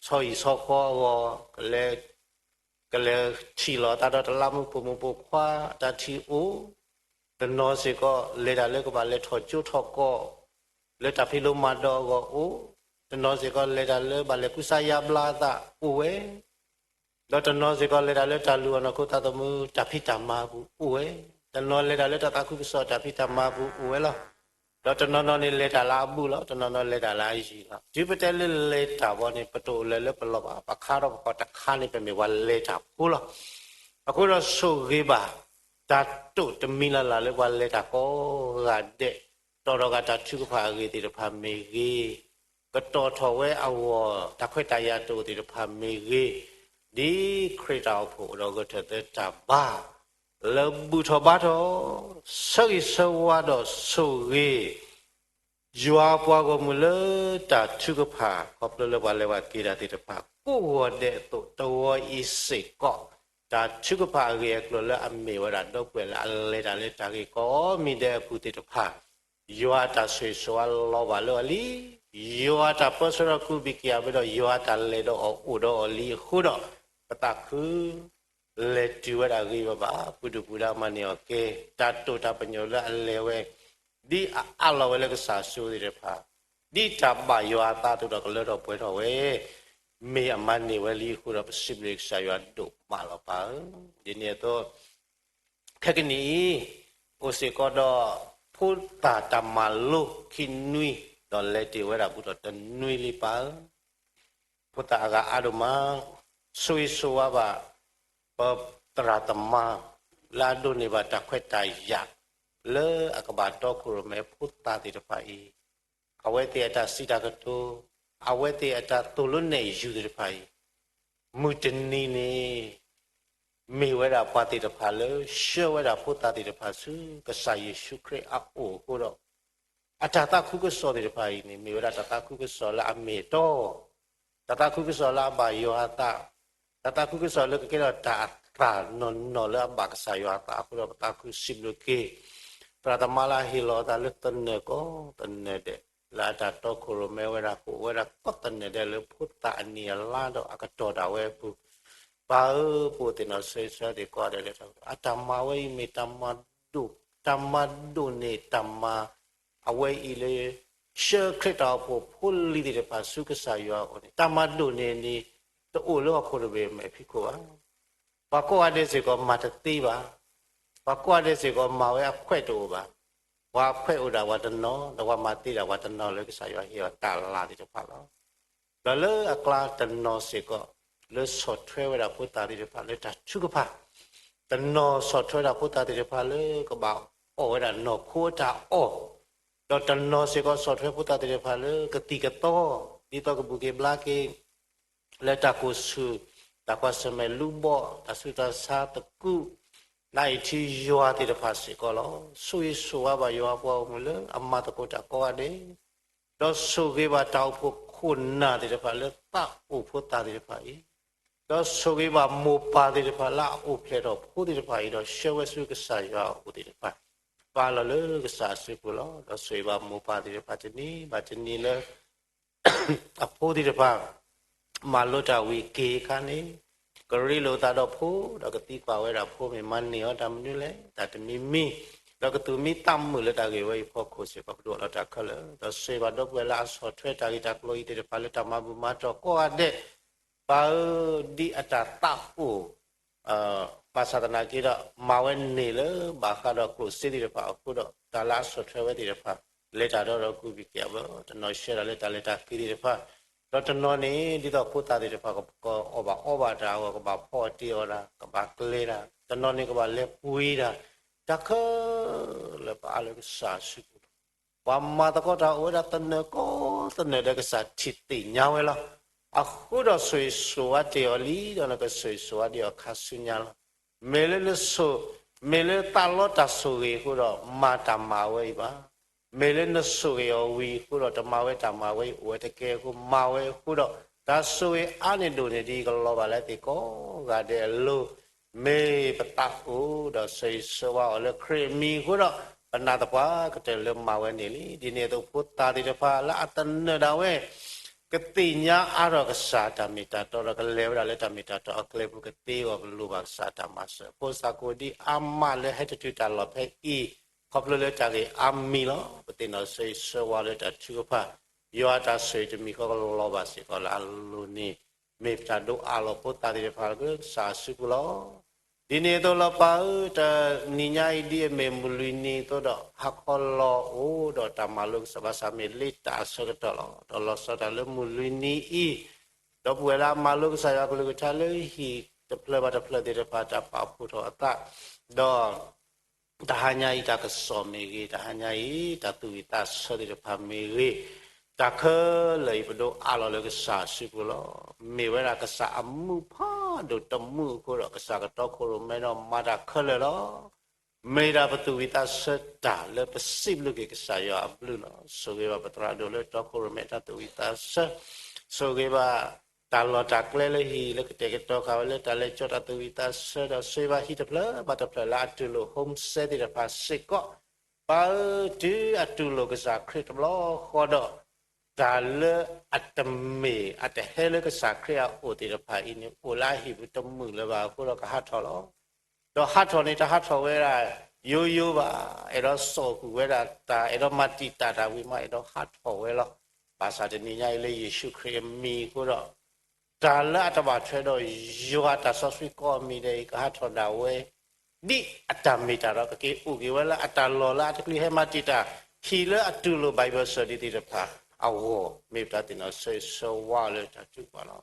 ဆီဟံၣ်ဆီဃီအဂီၢ်, ကလဲၤ, ကလဲၤထံၣ်လိာ်သးဒီးတလးမူးပိာ်မုၣ်ပိာ်ခွါ တၢ်ထံၣ်အိၣ်, တနီၤစ့ၢ်ကီးလဲၤတၢ်လၢကဘၣ်လဲၤထီၣ်ကၠိထီၣ်ကီၢ် လၢတၢ်ဖံးလိမၤဒိးအဂီၢ်အိၣ်, တနီၤစ့ၢ်ကီးလဲၤတၢ်လၢဘၣ်လဲၤကူစါယါဘျါအသးအိၣ်ဝဲ, ဒီးတနီၤစ့ၢ်ကီးလဲၤတၢ်လၢတၢ်လုၢ်အီၣ်နီၢ်ခိသးသမူတၢ်ဖံးတၢ်မၤအပူၤအိၣ်ဝဲ, တနီၤလဲၤတၢ်လၢတၢ်သးခုကစီၣ်တၢ်ဖံးတၢ်မၤအပူၤအိၣ်ဝဲလီၤ. ဒီးတနီၤနီၤန့ၣ်လဲၤတၢ်လၢအဘူးလီၤ, တနီၤနီၤလဲၤတၢ်လၢအယံၤလီၤ. တုၤပတဲလၢလဲၤတၢ်ဘီန့ၣ် ပတအိၣ်လၢၤလၢပလီၢ်ဘၣ်, ပခါထီၣ်ပခီၣ်တခါန့ၣ် ပမ့ၢ်ပှၤလဲၤတၢ်ဖိလီၤ. အဃိဒီးဆိၣ်ဂ့ၤဘၣ် တၢ်တိာ်တမံၤလၢ်လၢ်လၢပှၤလဲၤတၢ်ကိးဂၤဒဲး, တီၣ်ထီၣ်ဂၤတၢ်ထုကဖၣ်အဂ့ၢ်သ့ၣ်တဖၣ်မ့ၢ်ဂ့ၤ, ကတီၢ်ထီၣ်ဝဲအဂီၢ် တၢ်ခွဲးတၢ်ယာ်တအိၣ်သ့ၣ်တဖၣ်မ့ၢ်ဂ့ၤ, ဒ်ခရံာ်တၢ်အိၣ်ဖှိၣ်အိၣ်ဒီးဂၢၢ်ထၢၣ်သၢတၢ်ဘါ လၢဘူၣ်ထီၣ်ဘါထီၣ်, ဆၢဂ့ၤဆၢဝါဒီးဆိၣ်ဂ့ၤ ယွၤပှၤဂီၢ်မုၢ်လၢတၢ်ထုကဖၣ် ခီဖျိလၢပှၤလဲၤဝဲက့ၤတၢ်သ့ၣ်တဖၣ် ကိးဂီၤဒဲးအသိး တဂီၤအံၤစ့ၢ်ကီး တၢ်ထုကဖၣ်အဂ့ၢ်အကျိၤလၢအမ့ၢ်ဝဲဒၣ်ဒီပုၢ်ဝဲၢ်လၢအလဲၤတၢ်လၢတၢ်ဂ့ၢ်ကိးမံၤဒဲးအပူၤသ့ၣ်တဖၣ် ယွၤအတၢ်ဆိၣ်ဂ့ၤဆိၣ်ဝါလီၤဘၣ်လၢအီၤလံ, ယွၤအတၢ်ပၢဆှၢဒီးကူးဘံၣ်က့ၤအဝဲဒီး ယွၤအတၢ်လဲၤဒီးအီၤအိၣ်ဒီးအီၤလံအဃိဒီး ပသးခု လဲၤတုၤဝဲဒၣ်ဂ့ၤဝဲဘၣ်, ပူၤဒုၣ်ပူၤဒါမၤန့ၢ်အီၤကဲ, တၢ်တိာ်တၢ်ပညိၣ်လၢအလဲၤဝဲ, ဒ်အအးလီၤဝဲလၢကစၢ်အစုသ့ၣ်တဖၣ်, ဒ်တၢ်ဘၣ်ယွၤအသးအသိးဒီးကလၢထီၣ်ပှဲၤထီၣ်ဝဲ, မ့ၢ်အမၤန့ၢ်ဝဲလံအဃိဒီး ပစံးဘျုးကစၢ်ယွၤဒိၣ်မးလီၤပၢ်ဧၢ. ဒ်န့ၣ်အသိး ခဲကနံၣ်အံၤ အိၣ်စ့ၢ်ကီးဒီး ဖိသၣ်တၢ်မၤလိခံနွံ, ဒီးလဲၤတ့ၢ်ဝဲဒၣ်ဘူးဒီးတနွံလံပၢ်ဧၢ. ဖိသၣ်အဂၤအါဒိၣ်မး, ဆိၣ်ဂ့ၤဆိၣ်ဝါဘၣ် ပသရၣ်သမါ လၢအဒိးန့ၢ်ဘၣ်တၢ်ခွဲးတၢ်ယာ် လၢအကဘၣ်တီခိၣ်ရိၣ်မဲဖိသၣ်သ့ၣ်တဖၣ်အံၤ, အဝဲသ့ၣ်အတၢ်စံးတၢ်ကတိၤ, အဝဲသ့ၣ်အတၢ်သိၣ်လိနဲၣ်ယုၤသ့ၣ်တဖၣ်အံၤ, မုၢ်တနံၤန့ၣ် မ့ၢ်ဝဲဒၣ်ပှၤသ့ၣ်တဖၣ်လၢ ဆှၢဝဲဒၣ်ဖိသၣ်သ့ၣ်တဖၣ်ဆူကစၢ်ယ့ၣ်ၡူးခရံာ်အအိၣ်အဃိဒီး, အတၢ်သးခုကစီၣ်သ့ၣ်တဖၣ်အံၤန့ၣ် မ့ၢ်ဝဲဒၣ်တၢ်သးခုကစီၣ်လၢအမ့ၢ်အတီ, တၢ်သးခုကစီၣ်လၢအဘၣ်ယွၤအသး, တၢ်သးခုကစီၣ်လၢကကဲထီၣ်တၢ်အသၣ်နီၢ်နီၢ်လၢအဘၣ်ကစၢ်ယွၤအသးအဃိဒီး ပသးခုစံးဘျုးက့ၤ သရၣ်သမါလၢအဟ့ၣ်လီၤအသးလၢသနၢၣ်ကိးသနၢၣ်ဒဲး, လၢအတၢ်တီခိၣ်ရိၣ်မဲဝဲဒၣ် ကအိၣ်ဝဲဒၣ်ကိးသနၢၣ်ဒဲးလၢဖိသၣ်အနံၣ်အလါဒီးအကတီၢ်ဒၣ်ဝဲအပူၤ, ပၢ်ဧၢ, ပအိၣ်သ့ၣ်နီၣ်ဆၢဂ့ၤဆၢဝါသ့ၣ်ကိးဂၤဒဲးလၢ အတၢ်မၤဝဲအံၤမ့ၢ်တၢ်မၤ တၢ်မၤဒိၣ်န့ၢ်တၢ်မၤ အဝဲအံၤလၢ ဆှၢခရံာ်တၢ်အိၣ်ဖှိၣ်ဖိလံၤသ့ၣ်တဖၣ်ဆူကစၢ်ယွၤအအိၣ်န့ၣ် တၢ်မၤဒိၣ်န့ၢ်န့ၣ် တအိၣ်လၢဟီၣ်ခိၣ်တဘ့ၣ်မဲာ်ဖံးခိၣ်ဘၣ်. ပှၤကိးဂၤဒဲးစ့ၢ်ကီးမၤတသ့ဘၣ်. ပှၤကိးဂၤဒဲးစ့ၢ်ကီးမၤဝဲအခွဲးတအိၣ်ဘၣ်. ပှၤအခွဲးအိၣ်ဒၣ်ပှၤတနီၤ ဒီးပှၤမၤသ့ဒၣ်ပှၤတနီၤလၢကစၢ်ယွၤဟ့ၣ်အီၤတၢ်လၤသ့ၣ်တဖၣ်လီၤ. ဒီးလၢအကျါတနီၤစ့ၢ်ကီး လၢဆီၣ်ထွဲဝဲဒၣ်ဖိသၣ်သ့ၣ်တဖၣ်လၢတၢ်ထုကဖၣ်, တနီၤဆီၣ်ထွဲဒၣ်ဖိသၣ်သ့ၣ်တဖၣ်လၢကဘၣ်အီၣ်ဝဲဒၣ်နီၢ်ခိအတၢ်အီၣ်, ဒီးတနီၤစ့ၢ်ကီးဆီၣ်ထွဲဖိသၣ်သ့ၣ်တဖၣ်လၢကသံၣ်ကသီ, ဒ်သိးကဘူၣ်က့ၤဘျါက့ၤ လၢတၢ်ကိၢ်ဆူၣ်, တၢ်ကွၢ်ဆၢၣ်မဲာ်လူၤဘီၣ်, တၢ်ဆူးတၢ်ဆါသကု, နအံၤထံယွၤသ့ၣ်တဖၣ်စ့ၢ်ကီးလီၤ. ဆိၣ်ဂ့ၤဆိၣ်ဝါဘၣ်ယွၤအပှၤဂီၢ်မုၢ်လၢအမၤသကိးတၢ်ကိးဂၤဒဲး, ဒီးဆိၣ်ဂ့ၤဘၣ်တၢ်အိၣ်ဖှိၣ်ခိၣ်နၢ်သ့ၣ်တဖၣ်လၢသးအိၣ်ဖိသၣ်သ့ၣ်တဖၣ်အံၤ, ဒီးဆိၣ်ဂ့ၤဘၣ်မိၢ်ပၢ်သ့ၣ်တဖၣ်လၢအအိၣ်ဖျဲၣ်ထီၣ်ဖိသ့ၣ်တဖၣ်အံၤ ဒီးဆှၢဝဲဆူကစၢ်ယွၤအအိၣ်သ့ၣ်တဖၣ်, ပာ်လီၤလၢကစၢ်အစုပူၤလီၤ. ဒီးဆိၣ်ဂ့ၤဘၣ်မိၢ်ပၢ်သ့ၣ်တဖၣ်တနံၤဘၣ်တနံၤလၢ အဖိသ့ၣ်တဖၣ် မၤလိတၢ်ဝံၤက့ၤအခါန့ၣ်, ကရ့လိာ်သးဒီးဖိ, ဒီးကသံကွၢ်ဝဲဒၣ်ဖိမ့ၢ်မၤန့ၢ်အီၤတၢ်မနုၤလဲၣ်, တၢ်တမံၤမံၤ, ဒီးကသူၣ်မံသးမုာ်လၢတၢ်ဂ့ၢ်ဝဲအံၤဖီခိၣ်စ့ၢ်ကီး ပဒိၣ်လီၤတၢ်ခဲလၢာ်, ဒီးဆိၣ်ဂ့ၤဘၣ်ဒီပုၢ်ဝဲၢ်လၢအဆီၣ်ထွဲတၢ်ဂ့ၢ်တၢ်ကျိၤအံၤသ့ၣ်တဖၣ်လၢတၢ်မၤဘူၣ်မၤတီၢ်ကိးဂၤဒဲး, ပၢ်ဧၢ, ဒ်အတၢ်သးအိၣ် ဘၣ်ဆၣ်သနာ်က့ဒီး မၤဝဲန့ၢ်လၢဘၣ်ဃးဒီးကျိၣ်စ့သ့ၣ်တဖၣ်အဃိဒီး တၢ်လၢအဆီၣ်ထွဲဝဲသ့ၣ်တဖၣ် လဲၤတၢ်ဒီးဒီးကူးဘံၣ်က့ၤအဝဲ, တနီၤဆှၢတၢ်လၢတၢ်လဲၤတၢ်က့ၤသ့ၣ်တဖၣ်, ဒီးတနီၤန့ၣ် ဒ်သိးဖိသၣ်သ့ၣ်တဖၣ် ကအီၣ်ဘၣ်အီဘၣ်တၢ်အဂီၢ် ကဘၣ်ဖီအီၣ်တ့ၢ်အီၣ်တၢ် ကဘၣ်ကျဲတၢ်, တနီၤန့ၣ်ကဘၣ်လဲၤပှ့ၤတၢ်, တၢ်ခဲလၢာ်ပအါလၢကစၢ်အစုပူၤလီၤ. ပှၤမၤသကိးတၢ်အိၣ်ဝဲဒၣ်သနၢၣ်ကိးသနၢၣ်ဒီးကစၢ်ထံၣ်သ့ၣ်ညါဝဲလီၤ. အဃိဒီးဆိၣ်ဂ့ၤဆိၣ်ဝါတ့ၢ်အီၤလံဒီး နကဆိၣ်ဂ့ၤဆိၣ်ဝါဒံးအီၤခါဆူညါလီၤ. မ့ၢ်လၢနဆိၣ်, မ့ၢ်လၢသးလီတၢ်ဆိၣ်ဂ့ၤအဃိဒီး မၤတၢ်မၤဝဲအံၤဘၣ်. မ့ၢ်လၢနဆိၣ်ဂ့ၤအီၤဝံၤအဃိဒီး တမၤဝဲတၢ်မၤဝဲအံၤအိၣ်ဝဲတကဲအဃိ မၤဝဲအဃိဒီး တၢ်ဆိၣ်ဂ့ၤအါန့ၢ်ဒိၣ်န့ၢ်ဒ်အံၤ ကလီၤဘၣ်လၢသ့ၣ်ကိးဂၤဒဲးအလိၤ, မ့ၢ်ပသးအိၣ်ဒီးဆိၣ်ဂ့ၤဆိၣ်ဝါအီၤလၢခရံာ်အမံၤအဃိဒီး ပနာ်သပှၢ်ကတၢၢ်လၢမၤဝဲန့ၢ်လံ. ဒ်န့ၣ်အသိးဖိသၣ်သ့ၣ်တဖၣ်လၢအသနၢၣ်ဒၣ်ဝဲ ကသ့ၣ်ညါအါထီၣ်ကစၢ်တၢ်မ့ၢ်တၢ်တီဒီး ကလဲၤဝဲဒၣ်လၢတၢ်မ့ၢ်တၢ်တီအကျဲပူၤ ကသ့အဂီၢ် ကလိၣ်ဘၣ်ကစၢ်တၢ်မၤစၢၤ. ဖိသၣ်ကိးဒံးအါမးလၢဟဲတတုၤတၢ်လီၢ်ဖဲအံၤ ခီဖျိလၢတၢ်ဂ့ၢ်အါမံၤလီၤ. ပသ့ၣ်နီၣ်ဆၢဂ့ၤဆၢဝါလၢတၢ်ထုကဖၣ်, ယွၤအတၢ်ဆိၣ်ဂ့ၤတမံၤဃီကလီၤဘၣ်စ့ၢ်ကီးလၢအလိၤန့ၣ်, မ့ၢ်ပတၢ်ဒိးအးလီၤဖိသၣ်သ့ၣ်တဖၣ်လၢကစၢ်အစုပူၤလီၤ. ဒ်န့ၣ်အသိးလီၤပၢ်ဧၢ, တနံၤညါအံၤဒ်အမ့ၢ်မုၢ်လွံၢ်နံၤအသိးဒီး ဟါခီလီၤအိၣ်ဒီးတၢ်မၤလိကစၢ်ဘၣ်ဆၣ်မ့ၢ်လ့တၢ်အဆၢကတီၢ်လီၤ. ဒီးလီၤဆီဒၣ်တၢ်လၢမုၢ်လွံၢ်နံၤအံၤ, ဒီပုၢ်ဝဲၢ်လၢအမၤလိကစၢ်ယွၤကလုၢ်ကထါလၢဟံၣ်တဖျၢၣ်ဘၣ်တဖျၢၣ်သ့ၣ်တဖၣ် တၢ်ပာ်ဖှိၣ်ထီၣ်အသး, ဒီး တဟါညါအံၤတၢ်ကစီၣ်မ့ၢ်ဂ့ၤ, တဟါညါအံၤ တၢ်သူၣ်ဝံၣ်သးဆၢသ့ၣ်တဖၣ်မ့ၢ်ဂ့ၤ, တၢ်ခဲလၢာ်အံၤပဒိးအးလီၤလၢကစၢ်အစုပူၤလီၤ. မ့ၢ်ဝဲဒၣ်ကစၢ်အမုာ်ဖးဒိၣ်တမုာ်အဃိဒီး ကစၢ်ကတီခိၣ်ရိၣ်မဲဒီးမၤတၢ်ခဲလၢာ်လီၤ. မ့ၢ်ဒၣ်ပသူၣ်ဝံၣ်သးဆၢတၢ်လၢပစံးဘျုးက့ၤကစၢ်ယွၤအဘျုးလီၤ. ဆိၣ်ဂ့ၤဘၣ်ပသရၣ်ဒိၣ်လၢတီခိၣ်ရိၣ်မဲတၢ်သူၣ်ဝံၣ်သးဆၢ, ဆိၣ်ဂ့ၤဘၣ် တၢ်လီၢ်တၢ်ကျဲလၢဟံၣ်လၢကတဲာ်ကတီၤဃာ်ဝဲလၢတၢ်လဲၤကၠီတၢ်သူၣ်ဝံၣ်သးဆၢဒီး ဆိၣ်ဂ့ၤဘၣ်ဟံၣ်တဖျၢၣ်ဘၣ်တဖျၢၣ်လၢအတူၢ်လိာ် homestay သ့ၣ်တဖၣ်စ့ၢ်ကီး, ပၢ်ဧၢ, တုၤအတူၢ်လိာ်ကစၢ်ခရံာ်တဘျီဃီဒီး တၢ်လၢအတမ့ၢ်အတဟဲလၢကစၢ်ခရံာ်အအိၣ်သ့ၣ်တဖၣ်အံၤန့ၣ် အိၣ်လၢအဟံၣ်ပူၤတမုာ်လၢၤဘၣ်အဃိဒီးကဟးထီၣ်လီၤ. ဒီးဟးထီၣ်န့ၣ် တဟးထီၣ်ဝဲဒၣ်ယိယိဘၣ်, အဲၣ်ဒိးစိာ်ဃုာ်ဝဲဒၣ်တၢ် အဲၣ်ဒိးမၤတံာ်တာ်တၢ်ဝံၤမး အဲၣ်ဒိးဟးထီၣ်ဝဲလီၤ. ဘၣ်ဆၣ်တနံၤညါအံၤလၢယ့ၣ်ၡူးခရံာ်အမံၤအဃိဒီး တၢ်လၢအတဘၣ်ထွဲဒီးယွၤတၢ်စီဆှံကိးမံၤဒဲးအံၤ ကဟးထီၣ်ဒၣ်ဝဲ ဒ်အတၢ်မ့ၢ်တၢ်ဒီးကက့ၤအိၣ်က့ၤဝဲလၢအတၢ်လီၢ်လၢအတချုးဟဲမၤတံာ်တာ် ဟံၣ်လၢအတူၢ်လိာ် Bible study သ့ၣ်တဖၣ်အဂီၢ်, မ့ၢ်ပတၢ်သ့ၣ်နီၣ်ဆၢဂ့ၤဆၢဝါလၢတၢ်ထုကဖၣ်လီၤ.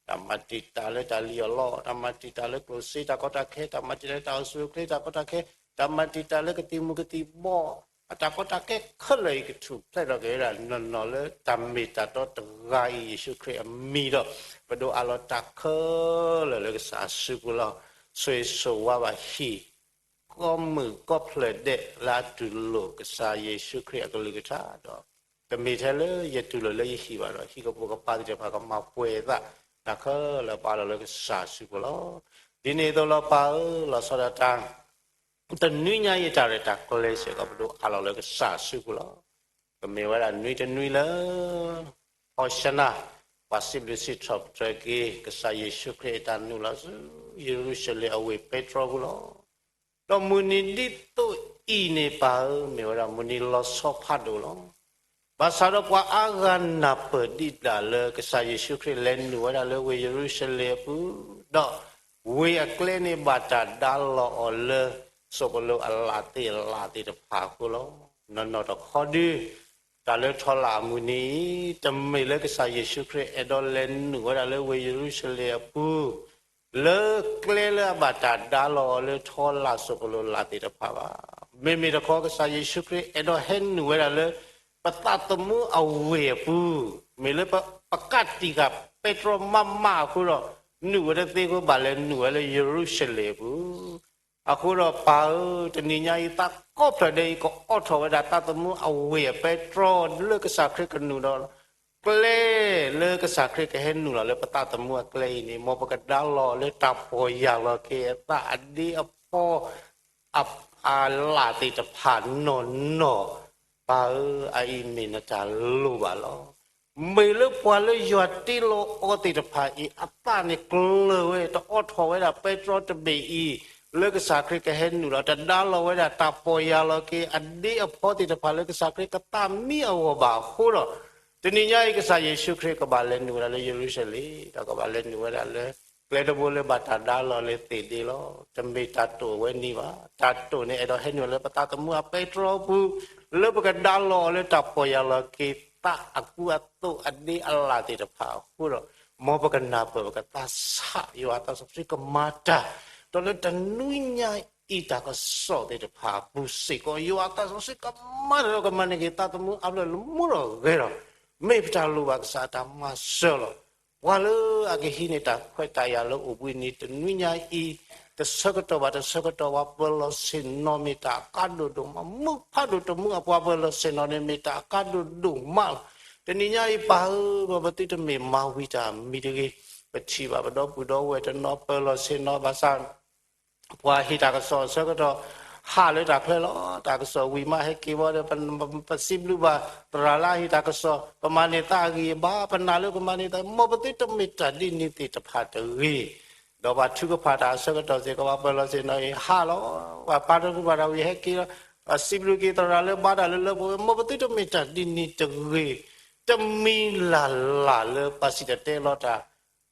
တၢ်မၤတံာ်တာ်လၢတၢ်လံၣ်အီၣ်လီအီၣ်, တၢ်မၤတံာ်တာ်လၢကျိၣ်စ့တၢ်ကီတၢ်ခဲ, တၢ်မၤတံာ်တာ်လၢတၢ်အိၣ်ဆူၣ်အိၣ်ချ့တၢ်ကီတၢ်ခဲ, တၢ်မၤတံာ်တာ်လၢကသံၣ်မူၤကသံၣ်ဘီၣ် အတၢ်ကီတၢ်ခဲခဲလၢာ်အံၤ ကထူၣ်ဖျဲးထီၣ်က့ၤဝဲဒၣ်နီၢ်နီၢ်လၢတၢ်မ့ၢ်တၢ်တီတဂၤအံၤ ယ့ၣ်ၡူးခရံာ်အမံၤဒီး ပဒိးအးလီၤတၢ်ခဲလၢာ်လၢကစၢ်အစုပူၤလီၤ. ဆိၣ်ဂ့ၤဆိၣ်ဝါဘၣ်ဟံၣ် ကိးမုၢ်ကိးဖျၢၣ်ဒဲးလၢအတူၢ်လိာ်ကစၢ်ယ့ၣ်ၡူးခရံာ်အကလုၢ်ကထါဒီး တမ့ၢ်ထဲလၢယတူၢ်လိာ်လၢယဟံၣ်ဘၣ်ဒီး ဟံၣ်ကပိာ်ကပၤသ့ၣ်တဖၣ်ကမၤပှဲၤအသး တၢ်ခဲလၢာ်ပာ်လီၤလၢကစၢ်အစုပူၤလီၤ. ဒ်န့ၣ်အသိးလီၤပၢ်ဧၢ, လီၤဆီဒၣ်တၢ် တနွံညါအံၤတၢ်ရဲၣ်တၢ်ကျဲၤစ့ၢ်ကီး ပဒိးအးလီၤလၢကစၢ်အစုပူၤလီၤ. ကမ့ၢ်ဝဲဒၣ်နွံတနွံလၢ ဟီၣ်ၡနၤ ပှၤစံးဘျုးစံးထီၣ်ပတြၢၤက့ၤ ကစၢ်ယ့ၣ်ၡူးခရံာ်အတၢ်နုာ်လီၤဆူ ယရူၤၡလ့ၣ်အဝ့ၢ်ပဲတြီပူၤလီၤ. ဒီးမုၢ်နံၤဒ်သိးအံၤန့ၣ်ပၢ်ဧၢ, မ့ၢ်ဝဲဒၣ်မုၢ်နံၤလီၤဆီဖးဒိၣ်လီၤ. ဘၣ်ဆၣ်ဒီးပှၤအါဂၤနၢ်ပၢၢ်ဒံးဒၣ်လၢ ကစၢ်ယ့ၣ်ၡူးခရံာ်လဲၤနုာ်ဝဲဒၣ်လၢဝ့ၢ်ယရူၤၡလ့ၣ်အပူၤ, ဒီးဝ့ၢ်အကျဲန့ၣ်ဘၣ်တၢ်ဒါလီၤအီၤလၢ စီၤပီလူးအလၣ်သ့ၣ်အလၣ်သ့ၣ်တဖၣ်အဃိလီၤ. နီၢ်နီၢ်တခီဒု တၢ်လၢထီလၣ်အမုၢ်နံၤအံၤ တမ့ၢ်လၢကစၢ်ယ့ၣ်ၡူးခရံာ်အဲၣ်ဒိးလဲၤနုာ်ဝဲဒၣ်လၢဝ့ၢ်ယရူၤၡလ့ၣ်အပူၤ လၢကျဲလၢအဘၣ်တၢ်ဒါလီၤအီၤလၢထီလၣ်စီၤပီလူးလၣ်သ့ၣ်တဖၣ်ဘၣ်. မ့မ့ၢ်တခီ ကစၢ်ယ့ၣ်ၡူးခရံာ်အဲၣ်ဒိးဟဲနုာ်ဝဲဒၣ်လၢ ပသးသမူအဝ့ၢ်အပူၤ, မ့ၢ်လၢပကးတံာ်ဃာ်ပဲတြီမးမးအဃိဒီး နုာ်ဝဲတသ့အဃိဘၣ်လဲၤနုာ်ဝဲလၢယရူၤၡလ့ၣ်အပူၤ အဃိဒီးပၢ်ဧၢ, တနံၤညါအံၤသးကိးဖျၢၣ်ဒဲးအံၤ ကအိးထီၣ်ဝဲဒၣ်သးသမူအဝ့ၢ်အပဲတြီလၢကစၢ်ခရံာ်ကနုာ်ဒီး ကျဲလၢကစၢ်ခရံာ်ကဟဲနုာ်လီၤလၢပသးသမူအကျဲအံၤန့ၣ် မ်ပကဒါလီၤလၢတၢ်ပီၢ်ယၢ်လီၤက့ၤအသးအဒ့အဖီ အလၣ်သ့ၣ်တဖၣ်နီၢ်နီၢ်, ပၢ်ဧၢ, အအံၤမ့ၢ်နတၢ်လိၣ်ဘၣ်လီၤ. မ့ၢ်လၢပှၤလၢယွၤတ့လီၤအီၤသ့ၣ်တဖၣ်အံၤ အသးန့ၣ်ကျၢၤဝဲ တအိးထီၣ်ဝဲဒၣ်ပဲတြီတဘ့ၣ်အံၤ လၢကစၢ်ခရံာ်ကဟဲနုာ်လီၤ တဒါလီၤဝဲဒၣ်တၢ်ပီၢ်ယၢ်လီၤက့ၤအဒ့အဖီသ့ၣ်တဖၣ်လၢကစၢ်ခရံာ်ကသးမံအဂီၢ်ဘၣ်အဃိဒီး တနံၤညါအံၤ ကစၢ်ယ့ၣ်ၡူးခရံာ်ကဘၣ်လဲၤနုာ်ဝဲဒၣ်လၢယရူၤၡလ့ၣ် ဒီးကဘၣ်လဲၤနုာ်ဝဲဒၣ်လၢ ကျဲတဘိလၢဘၣ်တၢ်ဒါလီၤလၢသ့ၣ်ဒ့လီၤ. တမ့ၢ်တၢ်တိာ်ဝဲန့ၣ်ဘၣ်. တၢ်တိာ်န့ၣ်အဲၣ်ဒိးဟဲနုာ်လၢပသးသမူအပဲတြီအပူၤ လၢပကဒါလီၤအီၤလၢတၢ်ပီၢ်ယၢ်လီၤက့ၤသးအကူအသိးအဒ့အလၣ်သ့ၣ်တဖၣ်အဃိဒီး မ်ပကနၢ်ပၢၢ်ပကသးဆးယွၤအသးစီဆှံကမၤတၢ် ဒီးလၢတနွံညါအံၤတၢ်ကစီၣ်သ့ၣ်တဖၣ်အပူၤစ့ၢ်ကီး ယွၤအသးစီဆှံကမၤတၢ်ဒီးကမၤန့ၢ်က့ၤသးသမူအါဖျၢၣ်လၢမူထီၣ်ဂဲၤထီၣ် မ့ၢ်ပတၢ်လိၣ်ဘၣ်ကစၢ်အတၢ်မၤစၢၤလီၤ. ပှၤလၢအကဟံးန့ၢ်တၢ်ခွဲးတၢ်ယာ်လၢအိၣ်ဘှံးနံၤတနွံညါအံၤ တဆၢကတီၢ်ဘၣ်တဆၢကတီၢ် ပှၤပၢၤလီၢ်ဆ့ၣ်နီၤမ့ၢ်တၢ်အကါဒိၣ်ဒိၣ်မး မုၢ်ဖးဒိၣ်တမူအပှၤပၢၤလီၢ်ဆ့ၣ်နီၤန့ၣ်မ့ၢ်တၢ်အကါဒိၣ်ဒိၣ်မးလီၤ. တနံၤညါအံၤပၢ်ဧၢ, ပသုတမ့ၢ်မၤဝံၤတၢ်မံၤတဂ့ၤ. ပထံၣ်ဘၣ်ပဒီပုၢ်ဒီဝဲၢ်တနီၤပၢၤလီၢ်ဆ့ၣ်နီၤဘၣ်ဆၣ် ပှၤဟ့ၣ်တၢ်ကစီၣ်အဆၢကတီၢ် ဟးလၢတၢ်ချၢလီၤ. တၢ်ကစီၣ်ဝံၤမးဟဲက့ၤဝဲဒီး ပစံးဘျုးဘၣ်သရၣ်လၢအဟ့ၣ်တၢ်ကစီၣ် ပမၤန့ၢ်သးအဂံၢ်အဘါ ပနာ်လၢကမၤန့ၢ်သး မ်ပသုတမ့ၢ်တၢ်ဒ်န့ၣ်သ့ၣ်တဖၣ်တဂ့ၤ. ဒီးပှၤထုကဖၣ်တၢ်အဆၢကတီၢ်စ့ၢ်ကီး ပှၤပၢၤလီၢ်ဆ့ၣ်နီၤအံၤဟးလီၤ. ပှၤပာ်တၢ်ကူပာ်တၢ်ဝံၤဟဲက့ၤလီၤ. ပစံးဘျုးက့ၤသရၣ်လၢဘါတၢ်လၢလၢပှဲၤပှဲၤ, မ်ပသုတမ့ၢ်တၢ်ဒ်န့ၣ်တဂ့ၤ, တမံၤလၢ်လၢ်လၢပစံၣ်တဲၤတဲလီၤတၢ်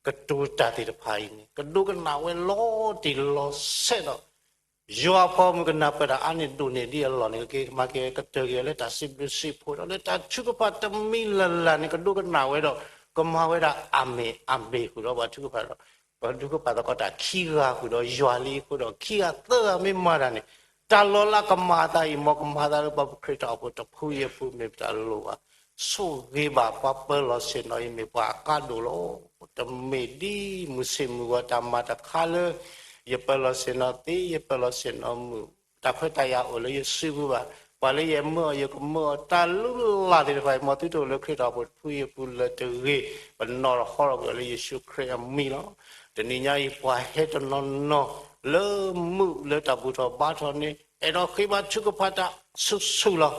ကတိၤတၢ်သ့ၣ်တဖၣ်အံၤန့ၣ် ကဒိကနၣ်ဝဲလီၤတံၢ်လီၤဆဲးဒီး ယွၤအဖိမုၣ်ကနၢ်ပၢၢ်တၢ်အါန့ၢ်ဒိၣ်န့ၢ်ဒ်အလီၢ်န့ၣ် ကက့ၤမၤက့ၤကတၢၢ်က့ၤအီၤလၢတၢ်စံးဘျုးစံးဖှိၣ်ဒီး လၢတၢ်ထုကဖၣ်တမံၤလၢ်လၢ်န့ၣ် ကဒိကနၣ်ဝဲဒီး ကမၤဝဲဒၣ်အမ့ၢ်အမ့ၢ်ဃုာ်ဒီးပှၤထုကဖၣ်ဒီး ပှၤထုကဖၣ်သကိးတၢ်ခံဂၤဃုာ်ဒီး ယွၤလံအဃိဒီး ခံဂၤသၢဂၤမ့ၢ်မၤတၢ်န့ၣ် တၢ်လီၤလၢကမၤအသးအံၤ မ်ကမၤသးလၢပှၤခရံာ်တၢ်အိၣ်ဖှိၣ်တဖုအံၤအပူၤ မ့ၢ်ပတၢ်လိၣ်ဘၣ်. ဆိၣ်ဂ့ၤဘၣ်ပှၤပၢၤလီၢ်ဆ့ၣ်နီၤအံၤ မ့ၢ်ပှၤအကါဒိၣ်လီၤ. တမ့ၢ်ဒ်မုၢ်ဆ့ၣ်မုၢ်ဂီၤတၢ်မၤတခါလၢ ယပၢၤလီၢ်ဆ့ၣ်နီၤသ့ ယပၢၤလီၢ်ဆ့ၣ်နီၤမုၣ် တၢ်ခွဲးတၢ်ယာ်အိၣ်လၢယစုပူၤဘၣ်. ပှၤလၢယမၢအီၤ ယကမၢအီၤ တၢ်လုၢ်လၢ်သ့ၣ်တဖၣ်အံၤ မ်သုတအိၣ်လၢခရံာ်တၢ်အိၣ်ဖှိၣ်တဖုအံၤအပူၤလၢၤတဂ့ၤ. ပနီၣ်ထီၣ်ဟီထီၣ်ကွံာ်အီၤလၢယ့ၣ်ၡူးခရံာ်အမံၤလီၤ. တနံၤညါအံၤ ပှၤဟဲတနီၤနီၤ လၢမုၢ်လၢတၢ်ဘူၣ်ထီၣ်ဘါထီၣ်န့ၣ် အဲၣ်ဒိးဃ့ဘါထုကဖၣ်တၢ်ဆူၣ်ဆူၣ်လီၤ.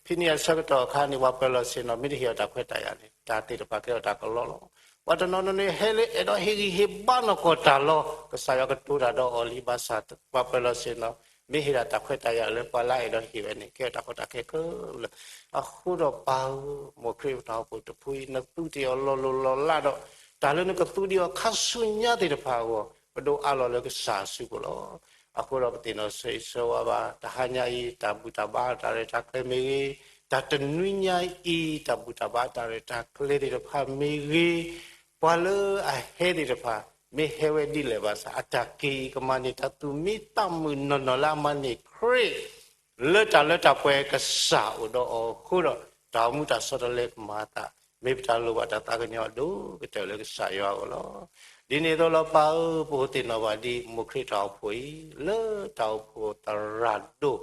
ဖဲန့ၣ်အဆၢကတီၢ်အခါန့ၣ် ပှၤပၢၤလီၢ်ဆ့ၣ်နီၤ မ့ၢ်တဟ့ၣ်အီၤတၢ်ခွဲးတၢ်ယာ်န့ၣ် တၢ်သ့ၣ်တဖၣ်ကဲထီၣ်တၢ်ကလီလီၤ. ပှၤတနီၤနီၤန့ၣ် ဟဲလၢအဲၣ်ဒိးဟ့ၣ်ဂံၢ်ဟ့ၣ်ဘါနီၢ်ကီၢ်တၢ်လီၤ. ကစၢ်ယွၤကတိၤတၢ်ဒီးအီၤလံဘၣ်ဆၣ် ပှၤပၢၤလီၢ်ဆ့ၣ်နီၤ မ့ၢ်ဟ့ၣ်ဒၣ်တၢ်ခွဲးတၢ်ယာ်လၢပှၤလၢအအဲၣ်ဒိးဟ့ၣ်ဝဲန့ၣ် ကဲထီၣ်တၢ်ကီတၢ်ခဲခဲလၢာ်. အဃိဒီးပၢ်ဧၢ, မ်ခရံာ်တၢ်အိၣ်ဖှိၣ်တဖုအံၤ နသူတ့ၢ်အီၤလီၤလိၤလီၤလးဒီး တၢ်လၢနကသူဒံးအီၤခါဆူညါသ့ၣ်တဖၣ်အဂီၢ် ပဒိးအးလီၤလၢကစၢ်အစုပူၤလီၤ. အဃိဒီးပသ့ၣ်နီၣ်ဆိၣ်ဂ့ၤဆိၣ်ဝါဘၣ် တဟါညါအံၤ တၢ်ဘူၣ်တၢ်ဘါတၢ်ရဲၣ်တၢ်ကျဲၤမ့ၢ်ဂ့ၤ, တၢ်တနွံညါအံၤ တၢ်ဘူၣ်တၢ်ဘါတၢ်ရဲၣ်တၢ်ကျဲၤသ့ၣ်တဖၣ်မ့ၢ်ဂ့ၤ, ပှၤလၢအဟဲသ့ၣ်တဖၣ် မ့ၢ်ဟဲဝဲဒ်လဲၣ်ဘၣ်ဆၣ် အတၢ်က့ၤအံၤကမၤန့ၢ်တၢ်သူၣ်မံသးမုာ်နီၢ်နီၢ်လၢအမၤန့ၢ်ခရံာ် လၢတၢ်လၢတၢ်ပှဲၤကစၢ်အိၣ်ဒီးအီၤအဃိဒီး တၢ်အိၣ်မူတၢ်ဆီတလဲကမၤအသး မ့ၢ်ပတၢ်လိၣ်ဘၣ်တၢ်သးကညီၤအဒိၣ်ကတၢၢ်လၢကစၢ်ယွၤအဂီၢ်လီၤ. ဒ်န့ၣ်အသိးလီၤပၢ်ဧၢ, ပအိၣ်သ့ၣ်နီၣ်ဘၣ်ဒ်မိၢ်ခရံာ်တၢ်အိၣ်ဖှိၣ်အံၤ လၢတၢ်အိၣ်ဖှိၣ်သရၣ်ဒိၣ်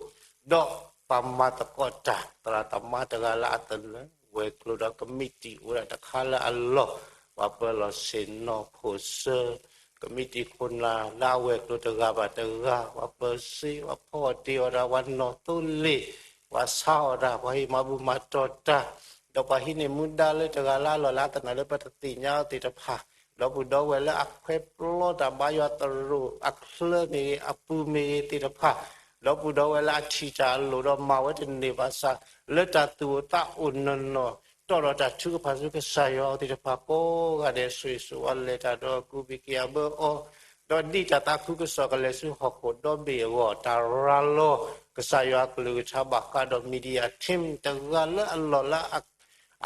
ဒီးပှၤမၤသကိးတၢ် သရၣ်သမါတဂၤလၢအသနၢၣ် ဝဲၤကျိၤဒီးကမံးတံာ်အိၣ်ဝဲဒၣ်တခါလၢအလီၢ်, ပှၤပၢၤလီၢ်ဆ့ၣ်နီၤဖိၣ်စၢၤ ကမံးတံာ်ခိၣ်နၢ်လၢအဝဲၤကျိၤတဂၤဘၣ်တဂၤ, ပှၤပၢၤစ့ ပှၤဖီအီၣ်တ့ၢ်အီၣ်တၢ်, ပှၤနီၣ်သိလ့ၣ်, ပှၤဆါအီၣ်တၢ်, ပှၤဟ့ၣ်မၤဘူၣ်မၤတီၤတၢ်, ဒီးပှၤဟံးန့ၢ်မူဒါလၢတဂၤလၢအလီၢ်လၢအသနၢၣ်လၢပတသ့ၣ်ညါအီၤသ့ၣ်တဖၣ်, ဒီပုၢ်ဒီဝဲၢ်လၢအခွဲးပျီတၢ်ဘါယွၤသရိာ်အချၢမ့ၢ်ဂ့ၤ အပူၤမ့ၢ်ဂ့ၤသ့ၣ်တဖၣ်, ဒီပုၢ်ဒီဝဲၢ်လၢအထံၣ်တၢ်အလိၣ်ဒီးမၤဝဲတန့ၢ်ဘၣ်ဆၣ် လၢတၢ်သူၣ်အိၣ်သးအိၣ်နီၢ်နီၢ် တီၣ်ဒီးတၢ်ထုကဖၣ်ဆူကစၢ်ယွၤအီၤသ့ၣ်တဖၣ်ကိးဂၤဒဲး ဆိၣ်ဂ့ၤဆိၣ်ဝါလဲၤတၢ်ဒီးကူးဘံၣ်က့ၤအဘၢအီၤ, ဒီးဒ်တၢ်သးခုကစီၣ်ကလဲၤဆူဟီၣ်ခိၣ်ဒီဘ့ၣ်အဂီၢ် တၢ်ရၤလီၤကစၢ်ယွၤအကလုၢ်ကထါဘၣ်ဃးဒီး media team တဂၤလၢအလီၢ်လၢ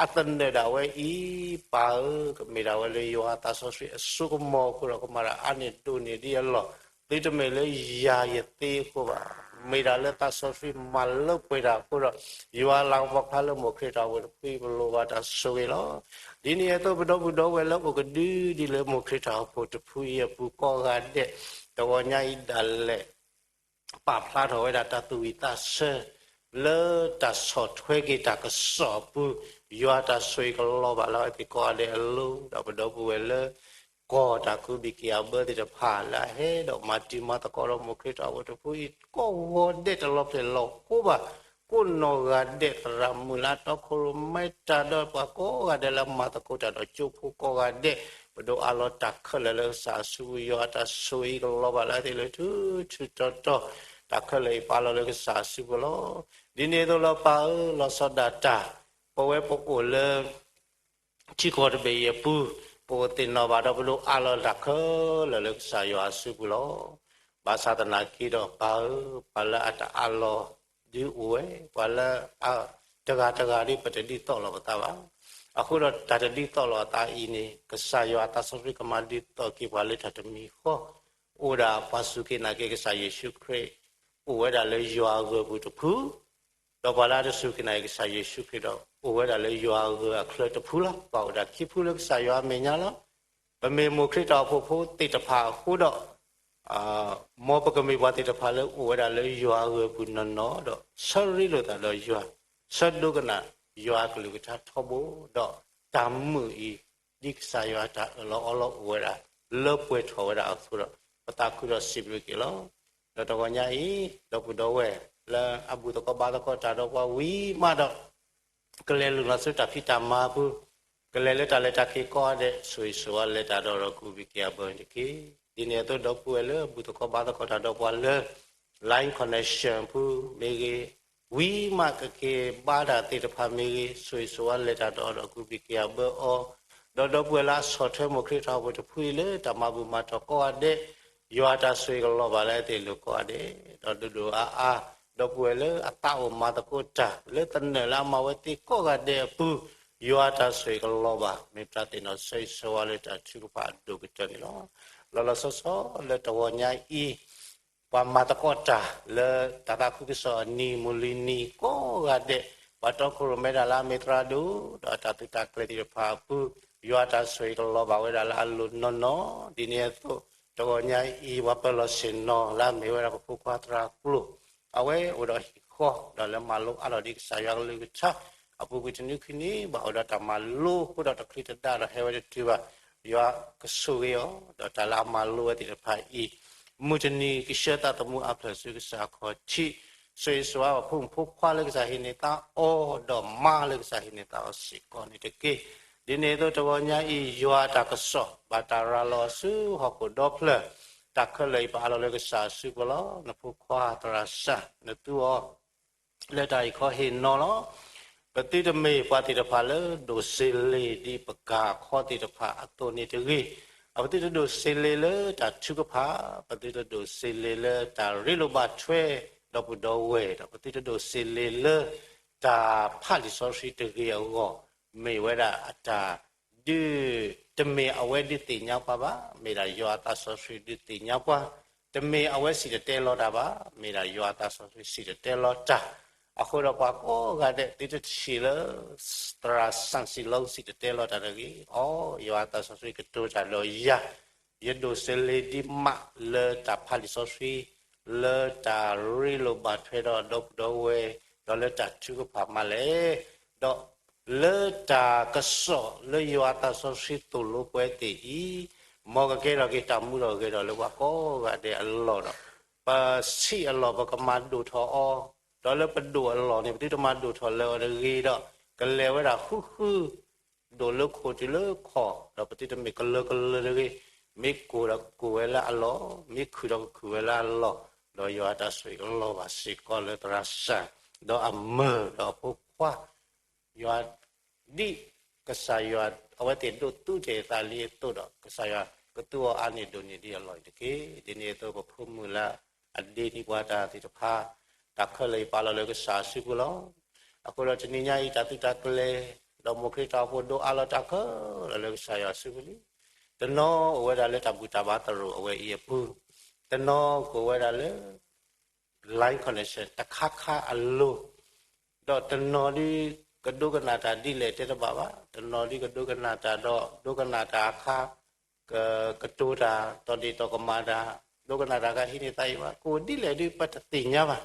အသနၢၣ်ဒၣ်ဝဲအံၤ, ပၢ်ဧၢ, ကမ့ၢ်ဒၣ်ဝဲလၢယွၤအသးစီဆှံအစိကမီၤအဃိဒီး ကမၤတၢ်အါန့ၢ်ဒိၣ်န့ၢ်ဒ်အလီၢ်, သုတမ့ၢ်လၢယၤယသ့အဃိဘၣ်, မ့ၢ်ဒၣ်လၢသးစီဆှံမၤလၢပှဲၤတၢ်အဃိဒီး ယွၤလၤကပီၤဖျါလၢမိၢ်ခရံာ်တၢ်အိၣ်ဖှိၣ်တဖုအံၤ ပလိၣ်ဘၣ်တၢ်ဆိၣ်ဂ့ၤလီၤ. ဒ်န့ၣ်အသိး ပဒီပုၢ်ဒီဝဲၢ်လၢအိၣ်ကဒုဒ်လၢမိၢ်ခရံ်တၢ်အိၣ်ဖှိၣ်တဖုအံၤအပူၤကိးဂၤဒဲး, တဂီၤညါအံၤဒၣ်လဲာ် ပာ်ဖျါထီၣ်ဝဲဒၣ်တၢ်သူၣ်ဝံၣ်သးဆၢ လၢတၢ်ဆီၣ်ထွဲက့ၤတၢ်ကစီၣ်အပူၤ, ယွၤတၢ်ဆိၣ်ဂ့ၤကလီၤဘၣ်လၢအဝဲသ့ၣ်ကိးဂၤဒဲးအလိၤ, ဒီးပဒီပုၢ်ဝဲၢ်လၢ ကီၢ်တၢ်ကူးဘံၣ်က့ၤအဘၢသ့ၣ်တဖၣ် လၢအဟဲဒီးမၤတံၤမၤသကိးဒီးမိၢ်ခရံာ်တၢ်အိၣ်ဖှိၣ်တဖုအံၤ ကိးဂီၤဒဲး တလီၤဖျဲၣ်လီၤဃိဘၣ်, ကိးနီၢ်ဂၤဒဲး သရၣ်မုၣ်လၢအတီခိၣ်ရိၣ်မဲတၢ်ဒီး ပှၤကိးဂၤဒဲးလၢအမၤသကိးတၢ်ဒီးကၠိဖိကိးဂၤဒဲး, ပဒိးအးလီၤတၢ်ခဲလၢာ်လၢကစၢ်အစုပူၤ, ယွၤအတၢ်ဆိၣ်ဂ့ၤကလီၤဘၣ်လၢအသ့ၣ်လၢထူထူတီတီ, တၢ်ခဲလၢာ်အံၤပာ်လီၤလၢကစၢ်အစုပူၤလီၤ. ဒ်န့ၣ်အသိးလီၤပၢ်ဧၢ, လီၤဆီဒၣ်တၢ် ပဝဲပအိၣ်လၢ ထံကီၢ်တဘ့ၣ်အံၤအပူၤ, ပအိၣ်သ့ၣ်နီၣ်ဘၣ်ဒီး ပဒိးအးလီၤတၢ်ခဲလၢာ်လၢကစၢ်ယွၤအစုပူၤလီၤ. ဘၣ်ဆၣ်သနာ်က့ဒီးပၢ်ဧၢ, ပှၤလၢအတအးလီၤဒုအိၣ်ဝဲ, ပှၤလၢ တဂၤတဂၤဒ်ပတဒ်သိးလိာ်ပသးဘၣ်. အဃိဒီးတၢ်တဒ်သိးလိာ်အသးအံၤန့ၣ် ကစၢ်ယွၤအသးစီဆှံကမၤဒ်သိးက့ၤပှၤလၢတၢ်တမံၤဃီ, အိၣ်ဒၣ်ပှၤစူၢ်က့ၤနာ်က့ၤကစၢ်ယ့ၣ်ၡူးခရံာ်, အိၣ်ဝဲဒၣ်လၢယွၤအဂၢၤပူၤတဖု ဒီးပှၤလၢအတစူၢ်က့ၤနာ်က့ၤကစၢ်ယ့ၣ်ၡူးခရံာ်ဒီး အိၣ်ဝဲဒၣ်လၢယွၤအဂၢၤအချၢတဖုလီၤ. ပှၤအိၣ်ဒၣ်ခံဖုလၢကစၢ်ယွၤအမဲာ်ညါလီၤ. ပမ့ၢ်မိၢ်ခရံာ်တၢ်အိၣ်ဖှိၣ်ဖိသ့ၣ်တဖၣ်အဃိဒီး မ်ပကမ့ၢ်ပှၤသ့ၣ်တဖၣ်လၢအိၣ်ဝဲဒၣ်လၢယွၤအဂၢၤအပူၤနီၢ်နီၢ်ဒီး ဆၢရ့လိာ်သးဒီးယွၤ, ဆၢဒိကနၣ်ယွၤအကလုၢ်ကထါထီဘိ, ဒီးတၢ်မုာ်အံၤ ဒ်ကစၢ်ယွၤအတၢ်အၢၣ်လီၤအီလီၤအိၣ်ဝဲဒၣ် လၢပှဲၤထီၣ်ဝဲဒၣ်အသိးဒီး ပသးခုဒီးစံးဘျုးက့ၤလီၤ. ဒီးတဂီၤညါအံၤ ဒီပုၢ်ဒီဝဲၢ်လၢအဘူၣ်သကိးဘါသကိးတၢ်ဒီးပှၤဝံၤမးဒီး ကလဲၤလူၤလီၤဆူတၢ်ဖံးတၢ်မၤအပူၤ, ကလဲၤလၢတၢ်လဲၤတၢ်က့ၤကိးဂၤဒဲး ဆိၣ်ဂ့ၤဆိၣ်ဝါလဲၤတၢ်ဒီး ဒီးကူးဘံၣ်က့ၤအဘၢတက့ၢ်. ဒ်န့ၣ်အသိး ဒီပုၢ်ဝဲၢ်လၢအဘူၣ်သကိးဘါသကိးတၢ်ဒီးပှၤလၢ Line Connection ပူၤမ့ၢ်ဂ့ၤ, ဝံၤမးကက့ၤဘါတၢ်သ့ၣ်တဖၣ်မ့ၢ်ဂ့ၤ, ဆိၣ်ဂ့ၤဆိၣ်ဝါလဲၤတၢ်ဒီးအီၤဒီး ကူၣ်ဘံၣ်က့ၤအဘၢအီၤ, ဒီးဒီပုၢ်ဝဲၢ်လၢအဆီၣ်ထွဲမိၢ်ခရံာ်တၢ်အိၣ်ဖှိၣ်တဖုအံၤလၢတၢ်မၤဘူၣ်မၤတီၢ်ကိးဂၤဒဲး, ယွၤအတၢ်ဆိၣ်ဂ့ၤကလီၤဘၣ်လၢအသ့ၣ်လိၤကိးဂၤဒဲး, ဒီးဒိၣ်ဒိၣ်အါအါ, ဒီပုၢ်ဝဲၢ်လၢအသးအိၣ်မၤသကိးတၢ် လၢသနၢၣ်လၢအမၤဝဲသ့ၣ်ကိးဂၤဒဲးအပူၤ, ယွၤအတၢ်ဆိၣ်ဂ့ၤကလီၤဘၣ်, မ့ၢ်ပတၢ်သ့ၣ်နီၣ်ဆိၣ်ဂ့ၤဆိၣ်ဝါလၢတၢ်ထုကဖၣ်အဒိၣ်ကတၢၢ်န့ၣ်လီၤ. လီၤလီၤဆီဆီလၢတဂီၤညါအံၤ ပှၤမၤသကိးတၢ်လၢတၢ်သးခုကစီၣ်အနံၤ မုၢ်လွံၢ်နံၤကိးဂၤဒဲး, ပှၤတီခိၣ်ရိၣ်မဲဒၣ်လၢအမ့ၢ်သရၣ်ဒိၣ် ဒီးအတၢ်သုးတၢ်ကျဲၤသ့ၣ်တဖၣ်အပူၤ, ယွၤအတၢ်ဆိၣ်ဂ့ၤကလီၤဘၣ်ဝဲဒၣ်လၢအလိၤနီၢ်နီၢ်, ဒ်န့ၣ်အသိး တဂီၤညါအံၤ ပှၤပၢၤလီၢ်ဆ့ၣ်နီၤလၢအမ့ၢ်ဝဲဒၣ်ပဖိခွါသရၣ်ကျိၤ အဝဲအိၣ်ဒီးဟံၣ်ဃီ ဒီးလၢမၤလိအါထီၣ်ဒ်ကစၢ်ယွၤကလုၢ်ကထါ အပူၤကွံာ်တနွံခံနံၤ ဘၣ်အိၣ်ဒီးတၢ်မၤလိအဃိဒီးတချုးတဒါဒီးဟဲဝဲတတုၤဘၣ်, ယွၤကဆိၣ်ဂ့ၤအီၤ ဒီးတၢ်လၢအမၤလိဝဲသ့ၣ်တဖၣ်အံၤ, မုၢ်တနံၤကဆှၢသးသမူအဖျၢၣ်ဆူကစၢ်အခီၣ်ထံး, ဆိၣ်ဂ့ၤဆိၣ်ဝါပဖိမုၣ်ဖိခွါလၢကစၢ်ဟ့ၣ်န့ၢ်သါအီၤ ဒီးမါလၢကစၢ်ဟ့ၣ်န့ၢ်သါအီၤစ့ၢ်ကီးန့ၣ်တက့ၢ်. ဒ်န့ၣ်အသိးတဂီၤညါအံၤ ယွၤအတၢ်ကစီၣ် ဘၣ်တၢ်ရၤလီၤဆူဟီၣ်ခိၣ်ဒီဖျၢၣ်, တၢ်ခဲလၢာ်အံၤပအးလီၤလၢကစၢ်အစုပူၤလီၤ. နဖိခွါသရၣ်စၢ် နသူအီၤ လၢတၢ်အံၤခီဟ့ၣ်နီၤလီၤ. ပသုတမ့ၢ်ပှၤသ့ၣ်တဖၣ်လၢဒိၣ်စ့လ့ၣ်ဒ်ပကၤခီသ့ၣ်တဖၣ်အသိးန့ၣ်တဂ့ၤ. ပသုတဒိၣ်စ့လ့ၣ်လၢတၢ်ထုကဖၣ်, ပသုတဒိၣ်စ့လ့ၣ်လၢတၢ်ရ့လိာ်ဘၣ်ထွဲဒီပုၢ်ဒီဝဲၢ်, ဒီးပသုတဒိၣ်စ့လ့ၣ်လၢတၢ်ဖးလံာ်စီဆှံတဂ့ၤအဂီၢ်, မ့ၢ်ဝဲဒၣ်အတၢ် ဒုး, တမ့ၢ်အဝဲဒုးသ့ၣ်ညါပှၤဘၣ်, မ့ၢ်ဒၣ်ယွၤအသးစီဆှံဒုးသ့ၣ်ညါပှၤ, တမ့ၢ်အဝဲစံၣ်တဲၤတဲလီၤတၢ်ဘၣ်, မ့ၢ်ဒၣ်ယွၤအသးစီဆှံစံၣ်တဲၤတဲလီၤတၢ်. အဃိဒီးပှၤကိးဂၤဒဲး သုတထံၣ်လၢ သရၣ်စၢ်စံၣ်လီၤ စံၣ်တဲၤတဲလီၤတၢ်တဂ့ၤ. အိ, ယွၤအသးစီဆှံကတိၤတၢ်ဒီးယၤ, ယဒိၣ်စ့လ့ၣ်ဒ်မးလၢတၢ်ဖးလံာ်စီဆှံ, လၢတၢ်ရ့လိာ်ဘၣ်ထွဲဒီးဒီပုၢ်ဒီဝဲၢ်, ဒီးလၢတၢ်ထုကဖၣ်မးလဲၣ်. ဒီး လၢတၢ်ကစီၣ်လၢယွၤအသးစီဆှံသိၣ်လိပှၤသ့ၣ်အံၤ, မ်ကကဲထီၣ်က့ၤတၢ်မူထီၣ်ဂဲၤထီၣ်လၢပှၤကိးဂၤဒဲးအလီၢ်ဒီး, ပဆံးအလီၢ်ပကမၤဒိၣ်ထီၣ်အီၤ, ဒီးလၢပဒိၣ်အလီၢ်န့ၣ် ပသုတမၤဒိၣ်ထီၣ်လၢအီၤတဂ့ၤဒီး, ကလဲၤဝဲဒၣ်ဃုဃု ဒိၣ်လၢခိၣ်တုၤလၢခီၣ်, ဒီးပသုတမ့ၢ်ကလၢၤကလၢၤတဂ့ၤ, မ့ၢ်ကိၢ်ဒီးကကိၢ်ဝဲလၢအလီၢ်, မ့ၢ်ခုၣ်ဒီးကခုၣ်ဝဲလၢအလီၢ်, ဒီးယွၤအတၢ်ဆိၣ်ဂ့ၤကလီၤဘၣ်စ့ၢ်ကီးလၢသရၣ်စၢ်, ဒီးအမၢၢ်ဒီးအဖိခွါ ယွၤ, ဒ်ကစၢ်ယွၤအဝဲသ့ၣ်ဒိးသူတ့ၢ်သးလံအသိးဒီး ကစၢ်ယွၤကသူအီၤအါန့ၢ်ဒိၣ်န့ၢ်ဒံးအလီၢ်အံၤတက့ၢ်. ဒ်န့ၣ်အသိးပဖိမုၣ်လၢအဒ့န့ၢ်ပှၤတၢ်သ့ၣ်တဖၣ်, တၢ်ခဲလၢာ်အံၤပာ်လီၤလၢကစၢ်အစုပူၤလီၤ. အဃိဒီးတနံၤညါအံၤတၢ်သုးတၢ်ကျဲၤ, ဒီးမိၢ်ခရံာ်တၢ်အိၣ်ဖှိၣ်ဒိးအးလီၤတၢ်ခဲလၢာ်လၢကစၢ်ယွၤအစုပူၤလံ. တနီၤအိၣ်ဝဲဒၣ်လၢတၢ်ဘူၣ်တၢ်ဘါသရိာ်အဝဲအံၤအပူၤ, တနီၤကအိၣ်ဝဲဒၣ်လၢ line connection တခါခါအလိၤ, ဒီးတနီၤဒုးကဒိကနၣ်တၢ်ဒ်လဲၣ်တဲတဘၣ်ဘၣ်, တနီၤဒုးကဒိကနၣ်တၢ်ဒီး ဒိကနၣ်တၢ်အခါ, က, ကတိၤတၢ်, တီၢ်ဒ့ၣ်တီၢ်ကမၣ်တၢ်, ဒိကနၣ်တၢ်အခါဟံးန့ၢ်သးအံၤဘၣ်, ကအိၣ်ဒ်လဲၣ်ဒုးပတသ့ၣ်ညါဘၣ်.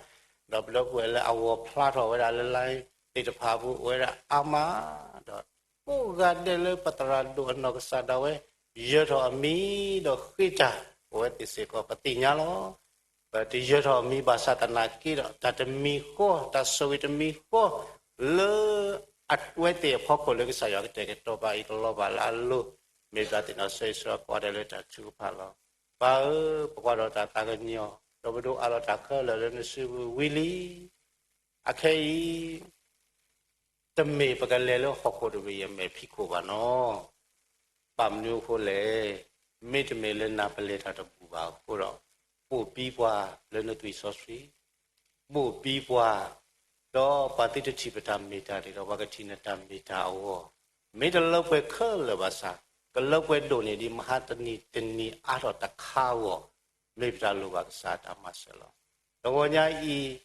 ဒီးပဒီပုၢ်ဝဲၢ်လၢအဂီၤဖျါထီၣ်ဝဲဒၣ်လၢ line သ့ၣ်တဖၣ်အပူၤအိၣ်ဝဲဒၣ်အါမး, ဒီးကိးဂၤဒဲးလၢပသရၣ်ဒိၣ်အနီၢ်ကစၢ်ဒၣ်ဝဲ, ယၢၤထီၣ်အမံၤဒီးဃ့တၢ်, အဝဲသ့ၣ်စ့ၢ်ကီးပသ့ၣ်ညါလီၤ. ပတယၢၤထီၣ်အမံၤဘၣ်ဆၣ်သနာ်က့ဒီး တၢ်တမံၤဃီ, တၢ်ဆိၣ်ဂ့ၤတမံၤဃီ, လၢအဝဲသ့ၣ်အဖီခိၣ်လၢကစၢ်ယွၤကတဲာ်ကတီၤပှၤအံၤကလီၤဘၣ်လၢအလိၤ, မ့ၢ်ပတၢ်သ့ၣ်နီၣ်ဆိၣ်ဂ့ၤဆိၣ်ဝါကိးဂၤဒဲးလၢတၢ်ထုကဖၣ်လီၤ. ပၢ်ဧၢ, ပကွၢ်ဒီးတၢ်သးကညီၤ, ဒီးပဒိးအးလီၤတၢ်ခဲလၢာ်လၢနစုပူၤဝံၤလံ. အခဲအံၤ တမ့ၢ်ပကလဲၤလၢဟီၣ်ခိၣ်တဘ့ၣ်အံၤအမဲာ်ဖံးခိၣ်ဘၣ်နီၤ. ဘၣ်မနုၤအဃိလဲၣ်, မ့တမ့ၢ်လၢနၤပလဲၤတၢ်တဘူၣ်ဘၣ်အဃိဒီး, ပိာ်ပံပှၤလၢနသွံၣ်စီဆှံ, ပိာ်ပံပှၤ, ဒီးပှၤသုတထံၣ်ပတၢ်မ့ၢ်တၢ်န့ၣ်ဒီး ပှၤကထံၣ်နတၢ်မ့ၢ်တၢ်အဂီၢ်, မ့ၢ်တလၢပှဲၤခဲလၢာ်ဘၣ်ဆၣ်, ကလၢပှဲၤဒိၣ်န့ၢ်ဒံးမဟါတနံၤတနံၤအါထီၣ်တခါအဂီၢ်, မ့ၢ်ပတၢ်လိၣ်ဘၣ်ကစၢ်အတၢ်မၤစၢၤလီၤ. တဂီၤညါအံၤ,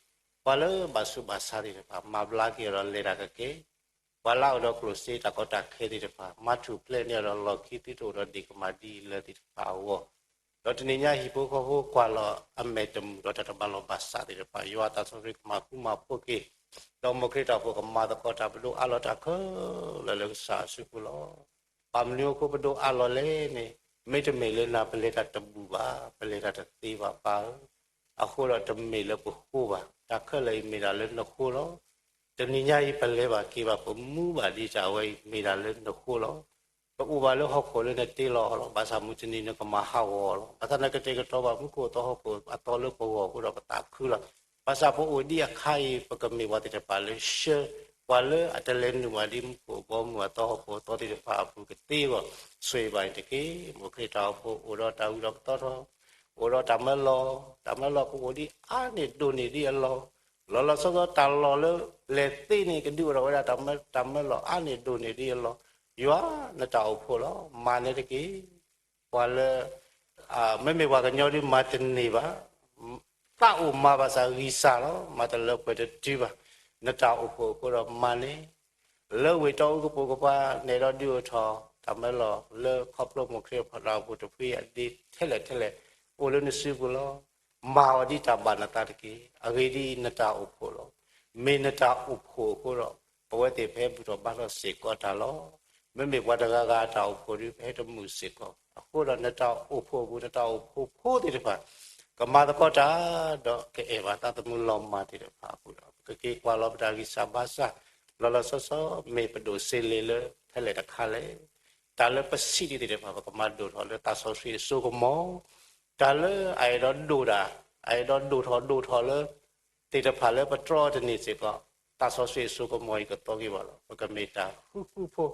ပှၤလၢဘၣ်ဆူးဘၣ်ဆါသ့ၣ်တဖၣ် မၤဘျါက့ၤအီၤဒီးလဲၤတၢ်ကကဲ, ပှၤလၢအအိၣ်ဒီးကျိၣ်စ့ တၢ်ကီတၢ်ခဲသ့ၣ်တဖၣ် မၤထူၣ်ဖျဲးန့ၢ်အီၤဒီးလီၢ်ခံသုတအိၣ်ဒီးဒ့ၣ်ကမၣ်ဒ်အံၤလၢသ့ၣ်တဖၣ်အဂီၢ်, ဒီးတနံၤညါဟံၣ်ဖိဃီဖိကွၢ်လီၤအမဲာ်တမုာ်ဒီးတၢ်တဘၣ်လီၢ်ဘၣ်စးသ့ၣ်တဖၣ် ယွၤအသးစီဆှံကမၤဃူမၤဖိးက့ၤ, ဒီးမိၢ်ခရံာ်တၢ်အိၣ်ဖှိၣ်ကမၤသကိးတၢ် ပဒိးအးလီၤတၢ်ခဲလၢာ်လၢကစၢ်အစုပူၤလီၤ. ဘၣ်မနုၤအဃိပဒိးအးလီၤလဲၣ်န့ၣ်, မ့တမ့ၢ်လၢနၤပလဲၤတၢ်တဘူၣ်ဘၣ်, ပလဲၤတၢ်တသ့ဘၣ်ပၢ်ဧၢ, အဃိဒီးတမ့ၢ်လၢပဃိဘၣ်, တၢ်ခဲလၢာ်အံၤမ့ၢ်ဒၣ်လၢနဃိလီၤ. တနံၤညါအံၤပလဲၤဘၣ်က့ၤဘၣ် ပမူဘၣ်ဒံးတၢ်ဝဲအံၤ မ့ၢ်ဒၣ်လၢနဃိလီၤ. ပအိၣ်ဘၣ်လၢဟီၣ်ခိၣ်လၢနတ့လီၤအီၤလီၤ. ဘၣ်ဆၣ်မုၢ်တနံၤနကမၤဟးဂီၤအီၤလီၤ. ဘၣ်ဆၣ်နကတဲာ်ကတီၤဘၣ်မူခိၣ်သီဟီၣ်ခိၣ်အသီလၢပဂီၢ်အဃိဒီးပသးခုလီၤ. ဘၣ်ဆၣ်ပအိၣ်ဒံးအခါအံၤ ပကမ့ၢ်ပှၤသ့ၣ်တဖၣ်လၢဆှၢ ပှၤလၢအတလဲၤနုာ်ဘၣ်ဒ်မူခိၣ်ဘီမုၢ်အသီဟီၣ်ခိၣ်အသီသ့ၣ်တဖၣ်အပူၤကသ့အဂီၢ် ဆိၣ်ဂ့ၤဘၣ်န့ၣ်တက့ၢ်. မိၢ်ခရံာ်တၢ်အိၣ်ဖှိၣ်အိၣ်ဒီးတၢ်ဝံၤဒီးပသီထီၣ် အိၣ်ဒီးတၢ်မၢလီၤ, တၢ်မၢလီၤကအိၣ်ဒံးအါန့ၢ်ဒိၣ်န့ၢ်ဒံးအလီၢ်, လီၤလီၤဆီဆီတၢ်လီၢ်လၢလဲၤသ့န့ၣ် ကဒုးအိၣ်ထီၣ်ဝဲဒၣ်တၢ်မၢလီၤအါန့ၢ်ဒိၣ်န့ၢ်ဒံးအလီၢ်, ယွၤနတၢ်အိၣ်ဖှိၣ်လီၤ. မၤန့ၣ်တက့ၢ်. ပှၤလၢ မ့မ့ၢ်ပှၤကညီဒ်မၤတန့ၢ်ဘၣ်, သးအိၣ်မၤဘၣ်ဆၣ်ဂံၢ်စၢ်လီၤ. မၤတလၢပှဲၤတတုၤဘၣ်. နတၢ်အိၣ်ဖှိၣ်အဃိဒီးမၤန့ၣ် လၢဝ့ၢ်တီအူကပိာ်ကပၤ နဲၣ်ဒီးဒုးအိၣ်ထီၣ်တၢ်မၢလီၤလၢခီဖျိမိၢ်ခရံာ်ဖိတၢ်အိၣ်ဖှိၣ်တဖုအဒ့ထဲလဲၣ်ထဲလဲၣ် အိၣ်လၢနစုပူၤလီၤ. မၤအီၤဒ်တၢ်ဘၣ်နသးတက့ၢ်. အဂ့ၢ်ဒ်အံၤ, နတၢ်အိၣ်ဖှိၣ်လီၤ. မ့ၢ်နတၢ်အိၣ်ဖှိၣ်အဃိဒီး ပဝဲသ့ၣ်ပဟဲဘူၣ်ထီၣ်ဘါထီၣ်စ့ၢ်ကီးတၢ်လီၤ. မ့မ့ၢ်ပှၤတဂၤဂၤအတၢ်အိၣ်ဖှိၣ်ဒီး ပဟဲတမုာ်စ့ၢ်ကီး. အဃိဒီးနတၢ်အိၣ်ဖှိၣ်အပူၤ နတၢ်အိၣ်ဖှိၣ်ဖိသ့ၣ်တဖၣ် ကမၤသကိးတၢ် ဒီးကအဲၣ်ဘၣ်သးသမူလီၤမၢ်သ့ၣ်တဖၣ်အပူၤဒီး ပကက့ၤကွၢ်လီၤပတၢ်ဂံၢ်စၢ်ဘါစၢ် လီၤလီၤဆီဆီ မ့ၢ်ပဒိၣ်စ့လ့လၢဖဲလဲၣ်တခါလဲၣ်. တၢ်လၢပစံးဒ်သ့ၣ်တဖၣ် ပကမၤဒိၣ်ထီၣ်လၢသးစီဆှံအစိကမီၤ, တၢ်လၢအအဲၣ်ဒိးဒိၣ်တၢ်, အအဲၣ်ဒိးဒိၣ်ထီၣ်ဒိၣ်ထီၣ်လၢ သ့ၣ်တဖၣ်လၢပတြီတန့ၢ်စ့ၢ်ကီး, သးစီဆှံအစိကမီၤအံၤကသီက့ၤဘၣ်လီၤ. ပကမ့ၢ်တၢ်ဃူဃူဖိး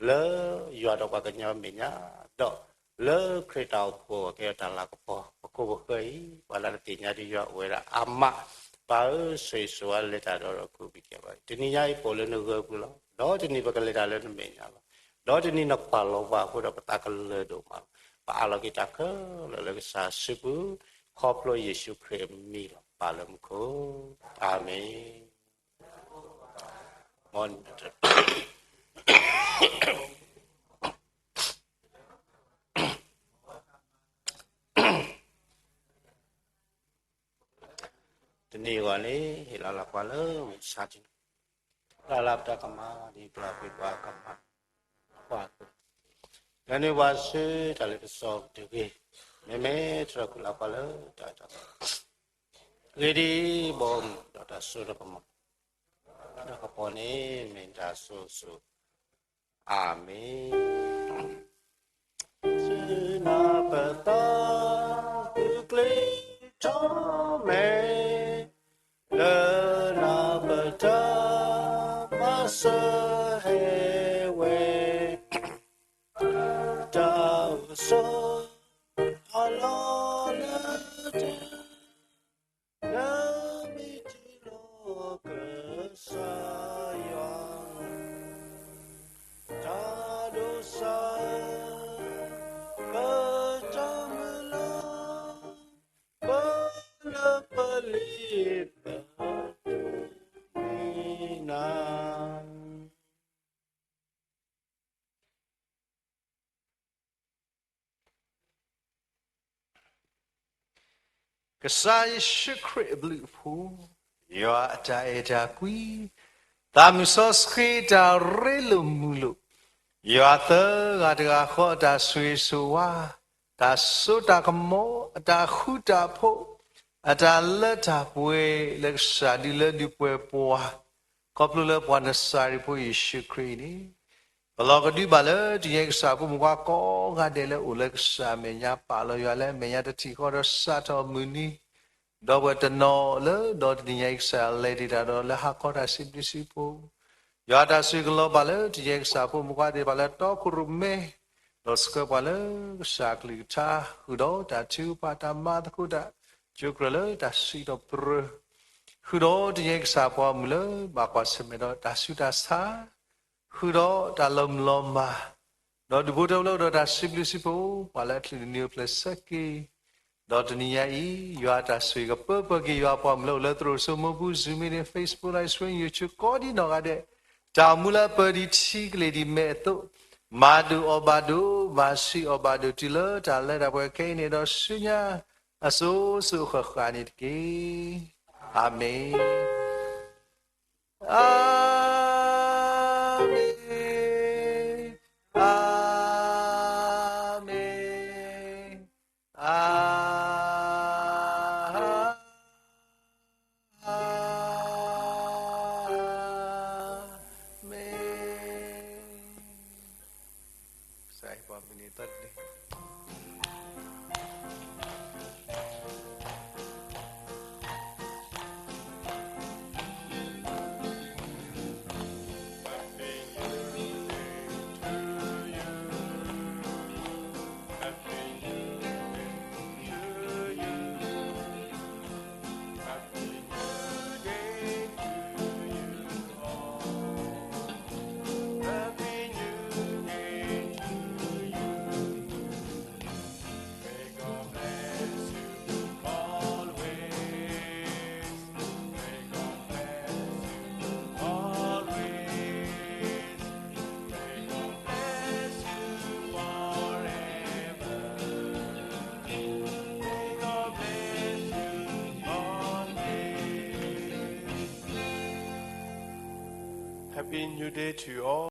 လၢယွၤဒီးပှၤကညီအမဲာ်ညါ, ဒီးလၢခရံာ်တၢ်အိၣ်ဖှိၣ်အဂီၢ်ကဲထီၣ်တၢ်လၤကပီၤ ပခိၣ်ပဃၢၤအံၤ, ပှၤလၢတသ့ၣ်ညါဒ်ယွၤအိၣ်ဝဲဒၣ်အါမး, ပၢ်ဧၢ, ဆိၣ်ဂ့ၤဆိၣ်ဝါလၢတၢ်ဒီးဒီးခူပံၤကဲဘၣ်အံၤ, တနံၤညါအံၤပအိၣ်လၢနဂၢၢ်ပူၤလီၤ. ဒီးတနံၤပကလဲၤတၢ်လၢနမဲာ်ညါလီၤ. ဒီးတနံၤနကွၢ်လီၤပှၤအဃိဒီးပသးကလၢာ်ဒိၣ်မးလီၤ. ပအးလီၤက့ၤတၢ်ခဲလၢာ်လၢကစၢ်စုပူၤ, ခီဖျိယ့ၣ်ၡူးခရံာ်အမံၤလီၤ. ပၢ်လၢမူခိၣ်, အၤမ့ၣ်. တနံၤအဂီၢ်န့ၣ် ဟ့ၣ်လီၤလၢပှၤလၢဝံသးစူၤ, လၢ်လၢ်ပတၢ်ကမၣ် ဒ်ပျၢ်ကွံာ်ပှၤကမၣ်, ပှၤ, လၢန့ၣ်ပှၤဆူတၢ်လ့ပစီတဂ့ၤ, မ့မ့ၢ်တြီဃုာ်လၢပှၤလၢတၢ်အၢတၢ်သီ, ဂ့ၤဒ်ဘီမုၢ်ဒီးတၢ်စိတၢ်ကမီၤ, ဒီးကပီၤန့ၣ်မ့ၢ်တၢ်စိၤစိၤ အၤမ့ၣ်. စူၢ်နာ်ပသး ဃုကျ့ထီၣ်မဲာ်, လၢနၤပတၢ်မၤစၢၤဟဲဝဲ, တၢ်အိၣ်ဆိး အလီၢ်လၢတၢ် လၢမ့ၢ်တ့လီၤကစၢ်ယွၤ, တၢ်ဒိးစၢ် ပတၢ်မုၢ်လၢ်, ပလၢပလ့ပတမ့ၢ်နၤ ကစၢ်ယ့ၣ်ၡူးခရံာ်အဘျုးအဖှိၣ်, ယွၤအတၢ်အဲၣ်တၢ်ကွံ, သးမုၢ်စီဆှံတၢ်ရ့လိာ်မုာ်လိာ်, ယွၤသၢဂၤတဂၤဃီအတၢ်ဆိၣ်ဂ့ၤဆိၣ်ဝါ, တၢ်စိတၢ်ကမီၤ, အတၢ်ဃူတၢ်ဖိး, အတၢ်လၢတၢ်ပှဲၤလၢကစၢ်ဒုးလၢဒုးပှဲၤပှၤ, ခီဖျိလၢပှၤနစၤရ့းဖိယ့ၣ်ၡူးခရံာ်အံၤန့ၣ် ပလီၢ်ကဒုဘၣ်လၢတနံၤအံၤ ကစၢ်ဖိမုၣ်ဖိကိးဂၤဒဲးလၢအိၣ်လၢကစၢ်အမဲာ်ညါ ပာ်လီၤယွၤလၢအမဲာ်ညါတထံၣ်ဃီဒီးစးထီၣ်မုၢ်နံၤ, ဒီးပှၤတနီၤလၢဒီးတနံၤအံၤ ကစၢ်လဲၤတ့ၢ်တၢ်ဒီးလၢဟါခီတၢ်စံးဘျုးစံးဖှိၣ်, ယွၤတၢ်ဆိၣ်ဂ့ၤကလီၤဘၣ်လၢတနံၤအံၤ ကစၢ်ဖိမုၣ်ဖိသ့ၣ်တဖၣ်လၢတီခိၣ်ရိၣ်မဲ, ဒီးဆှၢပှၤလၢကစၢ်အကလုၢ်ကထါ, ဃုာ်ဒီးတၢ်ထုကဖၣ်တၢ်မၤသကိးတၢ်, ကၠိကြၢးလၢတၢ်စံးထီၣ်ပတြၢၤ, ဃုာ်ဒီးတနံၤအံၤ ကစၢ်ဖိမုၣ်လၢဘၣ်ကွၢ်ဆၢၣ်မဲာ်ဒီးတၢ်ဆူးတၢ်ဆါ ဃုာ်ဒီးတၢ်လီၤမုၢ်လီၤမၢ်, ဒီးဒူၣ်ဖိထၢဖိလၢအိၣ်ဒီးတၢ်စံးဘျုးစံးဖှိၣ်, ပှၤလၢအချုးန့ၢ်နံၤအိၣ်ဖျဲၣ်ဆၢက့ၤ, ဒီးတနံၤညါအံၤ ယွၤအတၢ်ဆိၣ်ဂ့ၤကပၢပှဲၤက့ၤယွၤအပှၤမုၣ်လၢအိၣ်လၢသရိာ်စိမိၢ်ပူၤ Zoom meeting, Facebook Live Stream, YouTube ကိးဒံနီၢ်ဂၤဒဲး, တၢ်အိၣ်မူလၢအပၢၢ်ဒံးထံကလ့ၢ်ဒံးမဲာ်အသိး, မၤဒိၣ်အီၣ်ဘၣ်ဒိၣ်, မၤဆံးအီၣ်ဘၣ်ဒိၣ်တုၤလၢတၢ်လၢတၢ်ပှဲၤခဲအံၤန့ၣ်ဒီးဆူညါ အစိၤစိၤအဃၣ်ဃၣ်န့ၣ်တက့ၢ်. အၤမ့ၣ်. အၤမ့ၣ်, အၤမ့ၣ်, အၤမ့ၣ်. ကစၢ်ယွၤမၤန့ၢ်တၢ်တနံၤ. New Day to all.